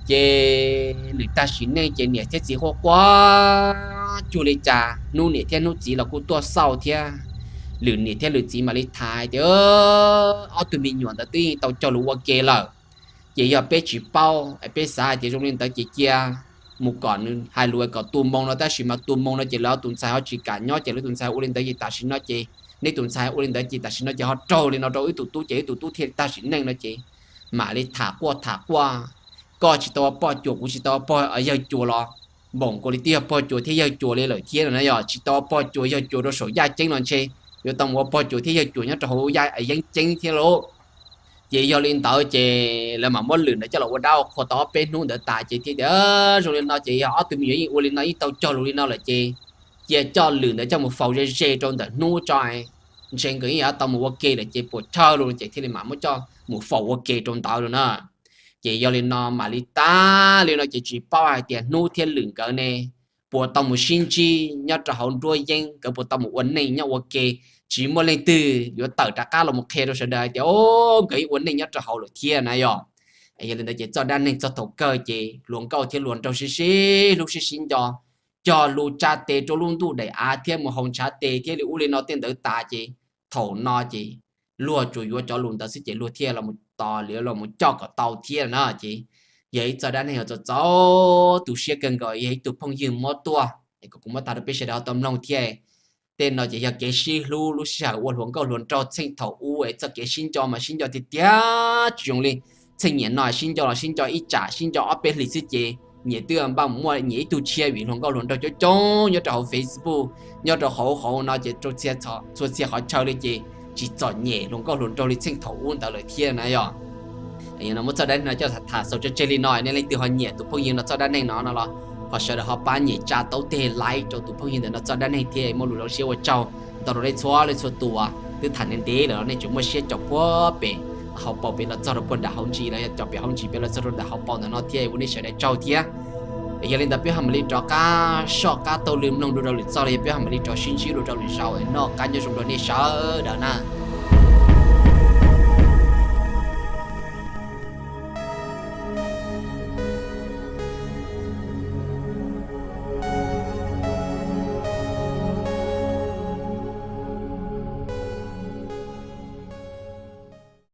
Ces Lwm tag sim neej ces niam thiab txiv quaj quaj cuag li cas, hnub niam thiab hnub txiv los kuj tuaj xauj thiab. Lwm niam thiab Lwm txiv mam li tham tias, Ob tug me nyuam ntawd twb yeej tau cog lus ua ke lawm, ces yog peb tsis paub, peb xav hais tias zoo li ntawd ces cia mus kom nws hais lus kom tu moo no, tab sis mas tu moo no ces lawv tus ntxhais ho tsis kam nyob ces lawv tus ntxhais ua li ntawd ces tam sim no ces, neb tus ntxhais ua li ntawd ces tam sim no ces ho raug li no rau wb tus tub ces wb tus tub thiaj tag sim neej no ces mam li tham quaj tham quaj, koj tsis tau ua poj cuas kuv tsis tau ua pog yawg cuas los npaum nkaus li twb yog pog cuas thiab yawg cuas li lawm thiab no na. Yog tsis tau ua pog cuas yawg cuas rau saum yaj ceeb no ntshe yuav tau mus ua pog cuas thiab yawg cuas nyob rau hauv yaj yeeb ceeb thiab lauj. Ces yog li ntawd ces lawv mam muab Lwm ntawd coj los ua dab ua qhua tau ob peb hnub ntawd tas ces thiaj tias, Zoo li no ces yog ob tug me nyuam yeej ua li no yeej tau cog lus li no lawm ces cia coj Lwm ntawd coj mus faus ze ze rau ntawm hnub tso, ntshe nkawd yeej yuav tau mus ua ke lawm ces puas chawj lus no ces thiaj li mam muab coj mus faus ua ke rau ntawd lawm na. Ces yog li no mam li tag li no ces tsis paub hais tias hnub thiab Lwm nkawd ne puas tau mus sib ntsib nyob rau hauv nruab yeeb, nkawd puas tau mus ua neej nyob ua ke, tsis muaj leej twg yuav tawm rov qab los mus qhia rau sawv daws hais tias o, nkawd ua neej nyob rau hauv lawm thiab na yom. Yog li ntawd ces txoj dab neeg txog thaum kawg ces hluas nkauj thiab hluas nraug sib sib hlub sib sib nco, cog lus tsa tes rau lub ntuj daim av thiab mus haus ntshav tes thiab li ub li no tej ntawd tas ces thaum no ces luag tsuas yuav cov lus ntawd xwb ces luag thiaj los tos li los mus coj kom tau thiab na ces yog ib txoj dab neeg uas txaus txaus tu siab kawg nkaus, yog ib tug phooj ywg muab tuaj es kuv muab tag rau peb sawv daws ho tau mloog thiab. Tej no ces yog kev sib hlub lub sij hawm ua hluas nkauj hluas nraug txheej thaum ub es txoj kev sib nco mas sib nco tiag tiag tsis zoo li txheej niam no sib nco los sib nco ib tsam sib nco ob peb hlis xwb ces nyias twb npaj mus muaj nyias ib tug tshiab vim hluas nkauj hluas nraug coob coob nyob rau hauv Facebook, nyob rau hauv hauv no ces rau txhua txhia qhov chaw li ces tsis txom nyem hluas nkauj hluas nraug li txheej thaum ub ntawd lawm thiab na yom. Muab txoj dab neeg no coj tham xaus tseg li no, nej leej twg ho nyiam tus phooj ywg no txoj dab neeg no no los ho sawv daws ho pab nyem tsa taub teg like rau tus phooj ywg ntawm no txoj dab neeg thiab muaj lus zoo siab ua tsaug ntau rau nej txhua leej txhua tus uas twb tham ntev ntev lawm los nej tseem muaj siab caum puag pem hauv paus pem los txog rau puag nram hauv ntsis los yog caum pem hauv ntsis pem los txog rau ntawm hauv paus ntawm no thiab ua nej sawv daws tsaug thiab. Yog li ntawd peb ho mam li rov qab soj qab taug lw mloog dua rau lwm txoj los yog peb ho mam li rov sib ntsib dua rau lwm zaus, noj qab nyob zoo rau nej sawv daws na.